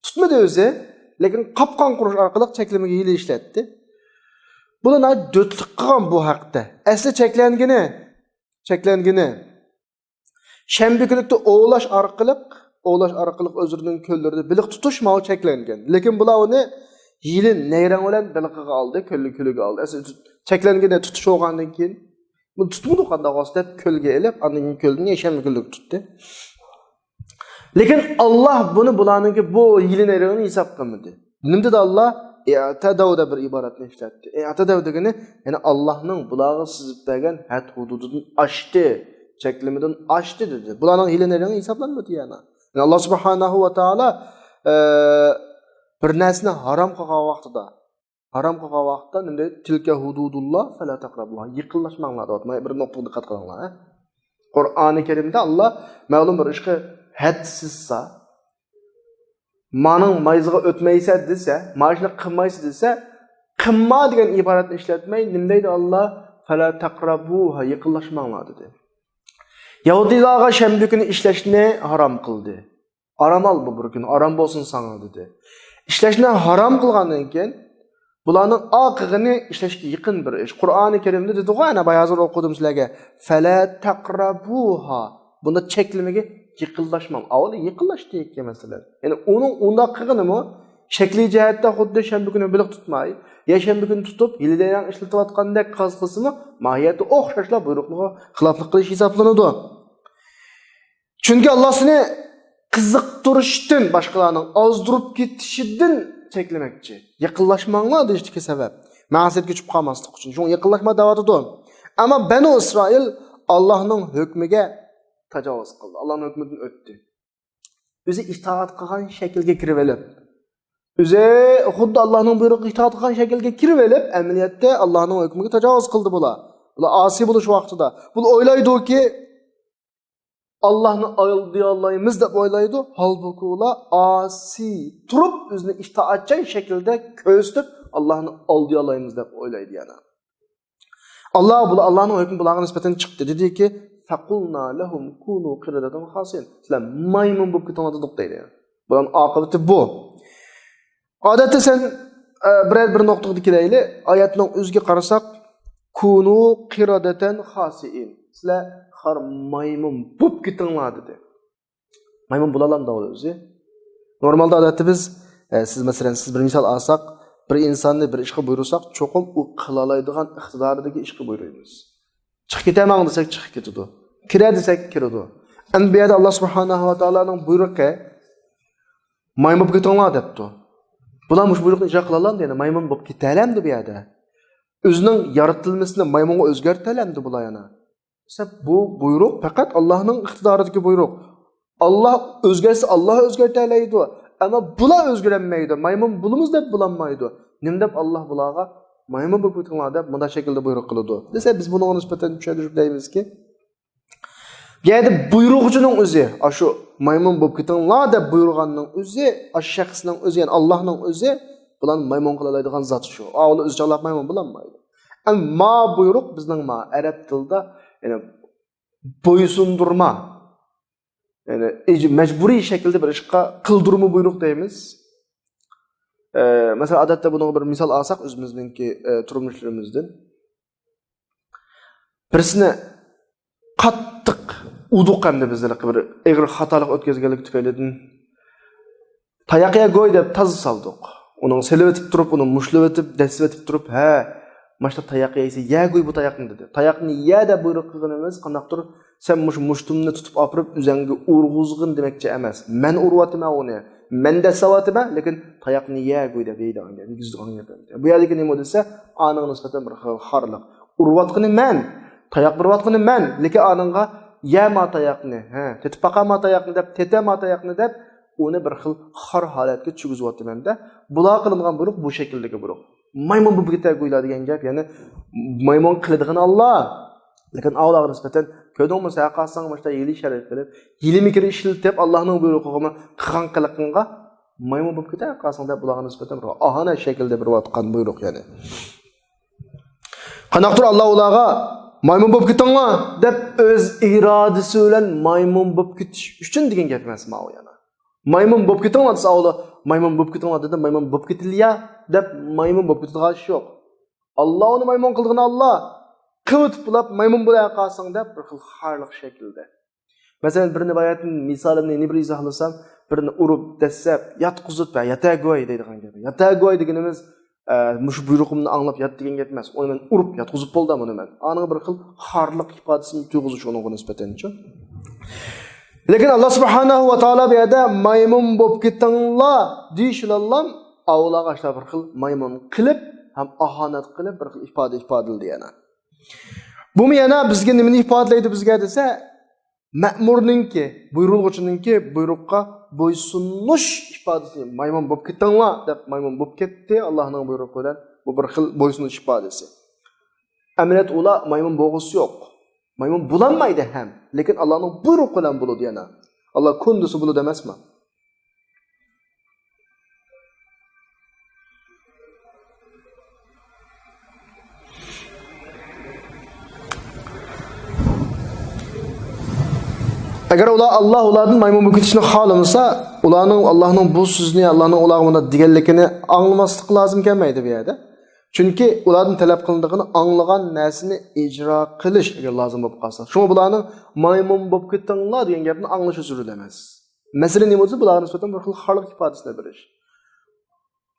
تۇتمىدى ئۆزى، لېكىن قاپقان قۇرۇش ئارقىلىق چەكلىمىگە ھىيلە ئىشلەتتى. بۇلار ناھايىتى دۆتلۈك قىلغان بۇ ھەقتە. ئەسلى چەكلەنگىنى، چەكلەنگىنى شەنبە كۈنلۈكتە ئوۋلاش ئارقىلىق، ئوۋلاش ئارقىلىق ئۆزلىرىنىڭ كۆللىرىدە بېلىق تۇتۇش ماۋۇ چەكلەنگەن. لېكىن بۇلار ئۇنى يىلىن نەيرەڭ بىلەن بېلىقىغا ئالدى، كۆلگە، كۆلگە ئالدى. ئەسلى تۇت-، چەكلەنگەندە تۇتۇش بولغاندىن كېيىن، بۇنى تۇتمىدۇق قانداق بولسا دەپ كۆلگە ئېلىپ، ئاندىن كېيىن كۆلدىن يەكشەنبە كۈنلۈك تۇتتى. لېكىن ئاللا بۇنى بۇلارنىڭكى بۇ يىلىن نەيرەڭنى ھېساب قىلمىدى. نېمە دېدى ئاللا؟ ئىئتەدەۋ دەپ بىر ئىبارەتنى ئىشلەتتى. ئىئتەدەۋ دېگىنى، يەنى ئاللانىڭ بۇلارغا سىزىپ بەرگەن ھەد ھۇدۇدىدىن ئاشتى، چەكلىمىدىن ئاشتى دېدى. بۇلارنىڭ يىلىن نەيرەڭى ھېسابلانمىدى يەنى. يەنى ئاللا سۇبھانەھۇ ۋە تائالا، ئە، بىر نەرسىنى ھارام قىلغان ۋاقتىدا، ھارام قىلغان ۋاقىتتا نېمە دەيدۇ؟ تىلكە ھۇدۇدۇللا فەلا تەقرەبۇھا. يېقىنلاشماڭلار دەۋاتىدۇ. مانا بىر نۇقتىغا دىققەت قىلىڭلار، ھە. قۇرئانى كەرىمدە ئاللا مەلۇم بىر ئىشقا ھەد سىزسا، مانىڭ مايزىغا ئۆتمەيسە دېسە، ما ئىشنى قىلمايسە دېسە، قىلما دېگەن ئىبارەتنى ئىشلەتمەي، نېمە دەيدۇ ئاللا؟ فەلا تەقرەبۇھا، يېقىنلاشماڭلار دېدى. يەھۇدىيلارغا شەنبە كۈنى ئىشلەشنى ھارام قىلدى. ئارام ئال بۇ بىر كۈن، ئارام بولسۇن ساڭا دېدى. ئىشلەشنى ھارام قىلغاندىن كېيىن، بۇلارنىڭ ئا قىلغىنى ئىشلەشكە يېقىن بىر ئىش. قۇرئانى كەرىمدە دېدىغۇ، ئەنە بايا ھازىر ئوقۇدۇم سىلەرگە. فەلا تەقرەبۇھا. بۇندا چەكلىمىگە يېقىنلاشماڭ. ئاۋۋال يېقىنلاشتى مەسىلەن. يەنى ئۇنىڭ ئۇنداق قىلغىنىمۇ شەكلىي جەھەتتە خۇددى شەنبە كۈنى بېلىق تۇتماي، يەكشەنبە كۈنى تۇتۇپ، ھىيلە-نەيرەڭ ئىشلىتىۋاتقاندەك قىلسىمۇ، ماھىيەتتە ئوخشاشلا بۇيرۇقنىغا خىلاپلىق قىلىش ھېسابلىنىدۇ. چۈنكى ئاللا سېنى قىزىقتۇرۇشتىن، باشقىلارنىڭ ئازدۇرۇپ كېتىشىدىن چەكلىمەكچى. يېقىنلاشماڭلار دېيىشتىكى سەۋەب، مەسىيەتكە چۈشۈپ قالماسلىق ئۈچۈن. شۇڭا يېقىنلاشما دەۋاتىدۇ. ئەمما بەنۇ ئىسرائىل ئاللانىڭ ھۆكمىگە تاجاۋۇز قىلدى. ئاللانىڭ ھۆكمىدىن ئۆتتى. ئۆزى ئىتائەت قىلغان شەكىلگە كىرىۋېلىپ، ئۆزى خۇددى ئاللانىڭ بۇيرۇقىغا ئىتائەت قىلغان شەكىلگە كىرىۋېلىپ، ئەمەلىيەتتە ئاللانىڭ ھۆكمىگە تاجاۋۇز قىلدى بۇلار. بۇلار ئاسىي بولۇش ۋاقتىدا. بۇلار ئويلايدۇكى، ئاللانى ئالدىيالايمىز دەپ ئويلايدۇ. ھالبۇكى، ئۇلار ئاسىي تۇرۇپ، ئۆزىنى ئىتائەتچان شەكىلدە كۆرسىتىپ، ئاللانى ئالدىيالايمىز دەپ ئويلايدۇ يەنە. ئاللا، بۇلار، ئاللانىڭ ھۆكمى بۇلارغا نىسبەتەن چىقتى. دېدىكى، فەقۇلنا لەھۇم كۇنۇ قىرەدەتەن خاسىئىن. سىلەر مايمۇن بولۇپ كېتىڭلار دېدۇق دەيدۇ. بۇلارنىڭ ئاقىۋىتى بۇ. ئادەتتە سەن، ئە، بىرەر بىر نۇقتىغا كېلەيلى. ئايەتنىڭ ئۆزىگە قارىساق، كۇنۇ قىرەدەتەن خاسىئىن. سىلەر خار مايمۇن بولۇپ كېتىڭلار دېدى. مايمۇن بولالامدۇ ئۇ ئۆزى؟ نورمالدا ئادەتتە بىز، ئە، سىز مەسىلەن، سىز بىر مىسال ئالساق، بىر ئىنساننى بىر ئىشقا بۇيرۇساق، چوقۇم ئۇ قىلالايدىغان ئىقتىدارىدىكى ئىشقا بۇيرۇيمىز. چىقىپ كېتەمەڭ دېسەك، چىقىپ كېتىدۇ. كىرە دېسەك، كىرىدۇ. ئەمما بۇ يەردە ئاللا سۇبھانەھۇ ۋە تائالانىڭ بۇيرۇقى، مايمۇن بولۇپ كېتىڭلار دەپتۇ. بۇلار مۇشۇ بۇيرۇقنى ئىجرا قىلالامدۇ؟ يەنى مايمۇن بولۇپ كېتەلەمدۇ بۇ يەردە؟ ئۆزىنىڭ يارىتىلمىسىنى مايمۇنغا ئۆزگەرتەلەمدۇ بۇلار يەنە؟ دېسە، بۇ بۇيرۇق پەقەت ئاللانىڭ ئىقتىدارىدىكى بۇيرۇق. ئاللا ئۆزگەرتسە، ئاللا ئۆزگەرتەلەيدۇ. ئەمما بۇلار ئۆزگەرەلمەيدۇ. مايمۇن بولىمىز دەپ بولالمايدۇ. نېمە دەپ ئاللا بۇلارغا مايمۇن بولۇپ كېتىڭلار دەپ مۇنداق شەكىلدە بۇيرۇق قىلىدۇ؟ دېسە، بىز بۇنىڭغا نىسبەتەن چۈشەندۈرۈپ دەيمىزكى، بۇ يەردە بۇيرۇغۇچىنىڭ ئۆزى، ئاشۇ مايمۇن بولۇپ كېتىڭلار دەپ بۇيرۇغاننىڭ ئۆزى، ئاشۇ شەخسنىڭ ئۆزى، يەنى ئاللانىڭ ئۆزى بۇلارنى مايمۇن قىلالايدىغان زات شۇ. ئاۋۇلا ئۆزى چاغلاپ مايمۇن بولالمايدۇ. ئەمما بۇيرۇق بىزنىڭ ما ئەرەب تىلىدا، يەنى بويسۇندۇرما، يەنى ئىج-، مەجبۇرىي شەكىلدە بىر ئىشقا قىلدۇرما بۇيرۇق دەيمىز. ئە، مەسىلەن، ئادەتتە بۇنىڭغا بىر مىسال ئالساق، ئۆزىمىزنىڭكى، ئە، تۇرمۇشلىرىمىزدىن. بىرسىنى قاتتىق ئۇردۇق، ئەمدى بىز ھېلىقى بىر ئېغىر خاتالىق ئۆتكۈزگەنلىكى تۈپەيلىدىن، تاياق يەگۇي دەپ تازا سالدۇق. ئۇنىڭ سېلىۋېتىپ تۇرۇپ، ئۇنى مۇشتلىۋېتىپ، دەسسىۋېتىپ تۇرۇپ، ھە، ماشۇنداق تاياق يەيسەن، يەگۇي بۇ تاياقنى دېدى. تاياقنى يە دەپ بۇيرۇق قىلغىنىمىز قانداقتۇر، سەن مۇشۇ مۇشتۇمنى تۇتۇپ ئاپىرىپ ئۆزەڭگە ئۇرغۇزغىن دېمەكچى ئەمەس. مەن ئۇرۇۋاتىمەن ئۇنى، مەن دەسسەۋاتىمەن، لېكىن تاياقنى يەگۇي دەپ دەيدىغان گەپ، يېگۈزىدىغان گەپ. بۇ يەردىكى نېمە دېسە، ئانىڭغا نىسبەتەن بىر خىل خارلىق. ئۇرۇۋاتقىنى مەن، تاياق بېرىۋاتقىنى مەن، لېكىن ئانىڭغا يە ما تاياقنى، ھە، تېتىپ باقا ما تاياقنى دەپ، تېتە ما تاياقنى دەپ، ئۇنى بىر خىل خار ھالەتكە چۈشۈرۈۋاتىمەن-دە. بۇلارغا قىلىنغان بۇيرۇق بۇ شەكىلدىكى بۇيرۇق. مايمۇن بولۇپ كېتەگۇيلا دېگەن گەپ، يەنى مايمۇن قىلىدىغىنى ئاللا. لېكىن ئاۋۇلارغا نىسبەتەن، كۆردۈڭمۇ، سەن قالساڭ مۇشۇنداق ھىيلە-شەرە قىلىپ، ھىيلە-مىكىر ئىشلىتىپ، ئاللانىڭ بۇيرۇقىغىمۇ قىلغان قىلىقىڭغا مايمۇن بولۇپ كېتەر قالساڭ دەپ، بۇلارغا نىسبەتەن بىر ئاھانەت شەكىلدە بېرىۋاتقان بۇيرۇق يەنى. قانداقتۇر ئاللا ئۇلارغا مايمۇن بولۇپ كېتىڭلار دەپ ئۆز ئىرادىسى بىلەن مايمۇن بولۇپ كېتىش ئۈچۈن دېگەن گەپ ئەمەس ماۋۇ يەنە. مايمۇن بولۇپ كېتىڭلار دېسە، ئاۋۇلا مايمۇن بولۇپ كېتىڭلار دېدى، مايمۇن بولۇپ كېتىلىيە دەپ مايمۇن بولۇپ كېتىدىغان ئىش يوق. ئاللا ئۇنى مايمۇن قىلىدىغىنى ئاللا. قىلىۋېتىپ بولۇپ مايمۇن بولاي قالساڭ دەپ بىر خىل خارلىق شەكلىدە. مەسىلەن، بىر رىۋايەتنىڭ مىسالىنى يەنە بىر ئىزاھلىسام، بىرنى ئۇرۇپ، دەسسەپ، ياتقۇزۇپ، ھە، ياتاگوي دەيدىغان گەپ. ياتاگوي دېگىنىمىز، ئە، مۇشۇ بۇيرۇقۇمنى ئاڭلاپ يات دېگەن گەپ ئەمەس. ئۇنى مەن ئۇرۇپ ياتقۇزۇپ بولدى مۇنى مەن. ئانىڭ بىر خىل خارلىق ئىپادىسىنى تۇيغۇزۇش ئۇنىڭغا نىسبەتەنچۇ. لېكىن ئاللا سۇبھانەھۇ ۋە تائالا بۇ يەردە مايمۇن بولۇپ كېتىڭلار دېيىش بىلەنلا ئاۋۇلارغا ئاشۇنداق بىر خىل مايمۇن قىلىپ ھەم ئاھانەت قىلىپ بىر خىل ئىپادە ئىپادىلىدى يەنە. بۇمۇ يەنە بىزگە نېمىنى ئىپادىلەيدۇ بىزگە دېسە، مەمۇرنىڭكى، بۇيرۇلغۇچىنىڭكى بۇيرۇققا بويسۇنۇش ئىپادىسى. مايمۇن بولۇپ كېتىڭلار دەپ مايمۇن بولۇپ كەتتى ئاللاھنىڭ بۇيرۇقى بىلەن. بۇ بىر خىل بويسۇنۇش ئىپادىسى. ئەمەلىيەتتە ئۇلار مايمۇن بولغۇسى يوق. مايمۇن بولالمايدۇ ھەم. لېكىن ئاللاھنىڭ بۇيرۇقى بىلەن بولىدۇ يەنە. ئاللا كۆندۈرسە بولىدۇ ئەمەسمۇ؟ ئەگەر ئۇلار، ئاللا ئۇلاردىن مايمۇن بولۇپ كېتىشنى خالىمىسا، ئۇلارنىڭ ئاللانىڭ بۇ سۆزىنى، ئاللانىڭ ئۇلارغا مۇنداق دېگەنلىكىنى ئاڭلىماسلىقى لازىم كەلمەيدۇ بۇ يەردە. چۈنكى ئۇلاردىن تەلەپ قىلىنىدىغىنى ئاڭلىغان نەرسىنى ئىجرا قىلىش ئەگەر لازىم بولۇپ قالسا. شۇڭا بۇلارنىڭ مايمۇن بولۇپ كېتىڭلار دېگەن گەپنى ئاڭلىشى زۆرۈر ئەمەس. مەسىلە نېمە بولسا، بۇلارغا نىسبەتەن بىر خىل خارلىق ئىپادىسىنى بېرىش.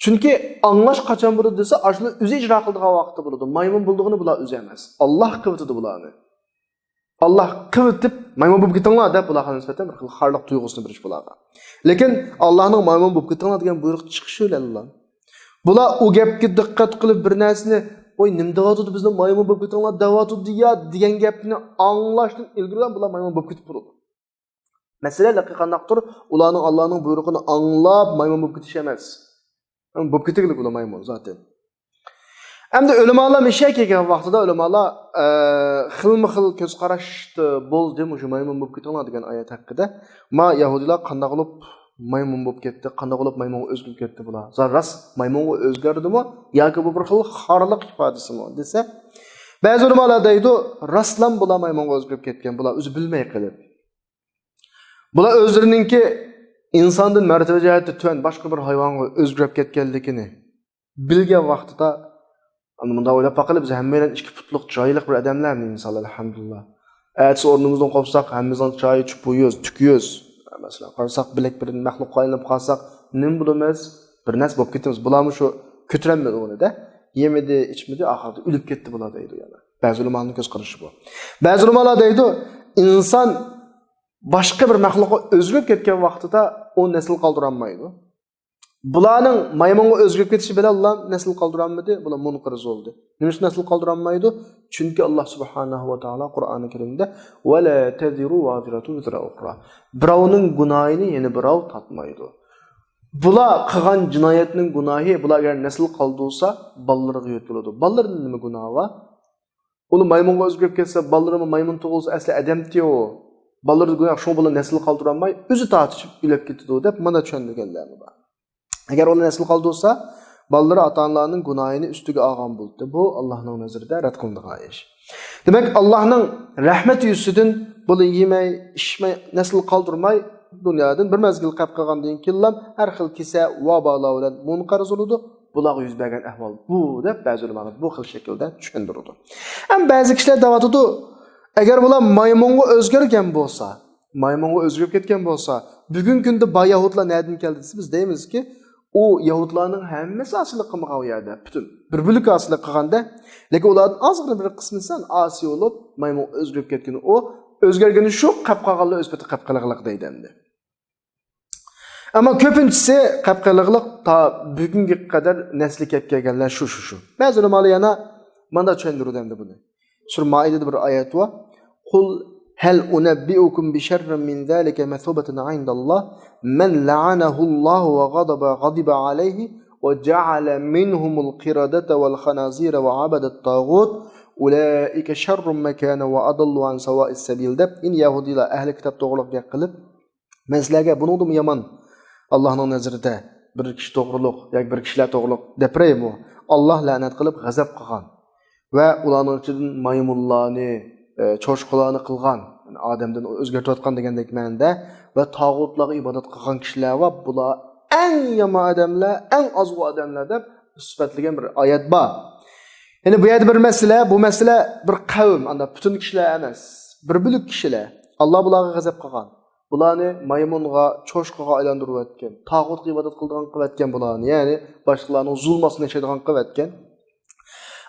چۈنكى ئاڭلاش قاچان بولىدۇ دېسە، ئاشۇلار ئۆزى ئىجرا قىلىدىغان ۋاقىتتا بولىدۇ. مايمۇن بولىدىغىنى بۇلار ئۆزى ئەمەس. ئاللا قىلىۋېتىدۇ بۇلارنى. ئاللا قىلىۋېتىپ، مايمۇن بولۇپ كېتىڭلار دەپ، بۇلارغا نىسبەتەن بىر خىل خارلىق تۇيغۇسىنى بېرىش بۇلارغا. لېكىن ئاللانىڭ مايمۇن بولۇپ كېتىڭلار دېگەن بۇيرۇق چىقىشى بىلەنلا، بۇلار ئۇ گەپكە دىققەت قىلىپ بىر نەرسىنى، ۋاي، نېمە دەۋاتىدۇ، بىزنى مايمۇن بولۇپ كېتىڭلار دەۋاتىدۇ يا دېگەن گەپنى ئاڭلاشتىن ئىلگىرى بۇلار مايمۇن بولۇپ كېتىپ بولىدۇ. مەسىلە لىقى قانداقتۇر؟ ئۇلارنىڭ ئاللانىڭ بۇيرۇقىنى ئاڭلاپ مايمۇن بولۇپ كېتىش ئەمەس. بولۇپ كېتىگىلى بۇلار مايمۇن زاتەن. ئەمدى ئۆلىمالار مىشە كەلگەن ۋاقتىدا ئۆلىمالار، ئە، خىلمۇ خىل كۆز قاراشتا بولدى، مۇشۇ مايمۇن بولۇپ كېتىڭلار دېگەن ئايەت ھەققىدە. ما يەھۇدىيلار قانداق بولۇپ مايمۇن بولۇپ كەتتى، قانداق بولۇپ مايمۇنغا ئۆزگىرىپ كەتتى بۇلار؟ زا-، راست مايمۇنغا ئۆزگەردىمۇ ياكى بۇ بىر خىل خارلىق ئىپادىسىمۇ دېسە، بەزى ئۆلىمالار دەيدۇ، راستلام بۇلار مايمۇنغا ئۆزگىرىپ كەتكەن، بۇلار ئۆزى بىلمەي قېلىپ. بۇلار ئۆزلىرىنىڭكى ئىنساندىن مەرتىۋە جەھەتتە تۆۋەن باشقا بىر ھايۋانغا ئۆزگىرىپ كەتكەنلىكىنى بىلگەن ۋاقتىدا، ئەمدى مۇنداق ئويلاپ باقىلى، بىز ھەممەيلەن ئىككى پۇتلۇق جايلىق بىر ئادەملەرمۇ ئىنسانلار، ئەلھەمدۇلىللا. ئەتىسى ئورنىمىزدىن قوپساق، ھەممىمىزنىڭ چايى چۈپۈيۈز، تۈكۈيۈز. مەسىلەن، قارىساق، بىلەك بىر مەخلۇققا ئايلىنىپ قالساق، نېمە بولىمىز؟ بىر نەرسە بولۇپ كېتىمىز. بۇلارمۇ شۇ كۆتۈرەلمىدى ئۇنى-دە. يېمىدى، ئىچمىدى، ئاخىرىدا ئۆلۈپ كەتتى بۇلار دەيدۇ يەنە. بەزى ئۆلىمانىڭ كۆز قارىشى بۇ. بەزى ئۆلىمالار دەيدۇ، ئىنسان باشقا بىر مەخلۇققا ئۆزگىرىپ كەتكەن ۋاقتىدا ئۇ نەسىل قالدۇرالمايدۇ. بۇلارنىڭ مايمۇنغا ئۆزگىرىپ كېتىشى بىلەنلا نەسىل قالدۇرالمىدى، بۇلار مۇنقەرز بولدى. نېمىشقا نەسىل قالدۇرالمايدۇ؟ چۈنكى ئاللا سۇبھانەھۇ ۋە تائالا قۇرئانى كەرىمدە، «ولا تزر وازرة وزر أخرى». بىراۋنىڭ گۇناھىنى يەنە بىراۋ تارتمايدۇ. بۇلار قىلغان جىنايەتنىڭ گۇناھى، بۇلار ئەگەر نەسىل قالدۇرسا، بالىلىرىغا يۆتىلىدۇ. بالىلىرىدىن نېمە گۇناھى بار؟ ئۇلار مايمۇنغا ئۆزگىرىپ كەتسە، بالىلىرىمۇ مايمۇن تۇغۇلسا، ئەسلى ئادەمتى ئۇ. بالىلىرىدا گۇناھ، شۇڭا بۇلار نەسىل قالدۇرالماي، ئۆزى تارتىشىپ ئۆلۈپ كېتىدۇ، دەپ مانا چۈشەندۈرگەنلەرمۇ بار. ئەگەر ئۇلار نەسىل قالدۇرسا، بالىلىرى ئاتا-ئانىلارنىڭ گۇناھىنى ئۈستىگە ئالغان بولىدۇ. بۇ ئاللانىڭ نەزىرىدە رەت قىلىنىدىغان ئىش. دېمەك، ئاللانىڭ رەھمىتى يۈزىسىدىن بۇلار يېمەي، ئىچمەي، نەسىل قالدۇرماي، دۇنيادىن بىر مەزگىل قېلىپ قالغاندىن كېيىنلا ھەر خىل كېسەل، ۋابالار بىلەن مۇنقەرز بولىدۇ. بۇلارغا يۈز بەرگەن ئەھۋال بۇ، دەپ بەزى ئۆلىمالار بۇ خىل شەكىلدە چۈشەندۈرىدۇ. ئەمما بەزى كىشىلەر دەۋاتىدۇ، ئەگەر بۇلار مايمۇنغا ئۆزگەرگەن بولسا، مايمۇنغا ئۆزگىرىپ كەتكەن بولسا، بۈگۈنكى كۈندە بار يەھۇدلار نەدىن كەلدى دېسە، بىز دەيمىزكى، ئۇ يەھۇدلارنىڭ ھەممىسى ئاسىيلىق قىلمىغان ئۇ يەردە، پۈتۈن بىر بۆلۈك ئاسىيلىق قىلغاندا، لېكىن ئۇلاردىن ئازغىنە بىر قىسمى سەل ئاسىي بولۇپ، مايمۇنغا ئۆزگىرىپ كەتكىنى ئۇ، ئۆزگەرگىنى شۇ، قېلىپ قالغانلار ئۆز پېتى قېلىپ قېلىغلىق دەيدۇ ئەمدى. ئەمما كۆپىنچىسى قېلىپ قېلىغلىق تا بۈگۈنگە قەدەر نەسلى كەپ كەلگەنلەر شۇ، شۇ، شۇ. بەزى ئۆلىمالار يەنە مانداق چۈشەندۈرىدۇ ئەمدى بۇنى. سۈرە مائىدىدە بىر ئايەت بار. قل هل أنبئكم بشر من ذلك مثوبة عند الله من لعنه الله وغضب، غضب عليه وجعل منهم القردة والخنازير وعبد الطاغوت أولئك شر مكانا وأضل عن سواء السبيل، دەپ، يەنە يەھۇدىيلار، ئەھلى كىتاب توغرۇلۇق گەپ قىلىپ، مەن سىلەرگە بۇنىڭدىنمۇ يامان، ئاللانىڭ نەزىرىدە بىر كىشى توغرۇلۇق ياكى بىر كىشىلەر توغرۇلۇق دەپ بېرەيمۇ؟ ئاللا لەنەت قىلىپ غەزەپ قىلغان ۋە ئۇلارنىڭ ئىچىدىن مايمۇنلارنى، ئە، چوشقىلارنى قىلغان، يەنى ئادەمدىن ئۆزگەرتىۋاتقان دېگەندەك مەنىدە، ۋە تاغۇتلارغا ئىبادەت قىلغان كىشىلەر ۋە بۇلار ئەڭ يامان ئادەملەر، ئەڭ ئازغۇ ئادەملەر دەپ سۈپەتلىگەن بىر ئايەت بار. يەنى بۇ يەردە بىر مەسىلە، بۇ مەسىلە بىر قەۋم، ئاندا پۈتۈن كىشىلەر ئەمەس، بىر بۆلۈك كىشىلەر. ئاللا بۇلارغا غەزەپ قىلغان. بۇلارنى مايمۇنغا، چوشقىغا ئايلاندۇرۇۋەتكەن، تاغۇتقا ئىبادەت قىلىدىغان قىلىۋەتكەن بۇلارنى، يەنى باشقىلارنىڭ زۇلمى ئاستىدا ياشايدىغان قىلىۋەتكەن.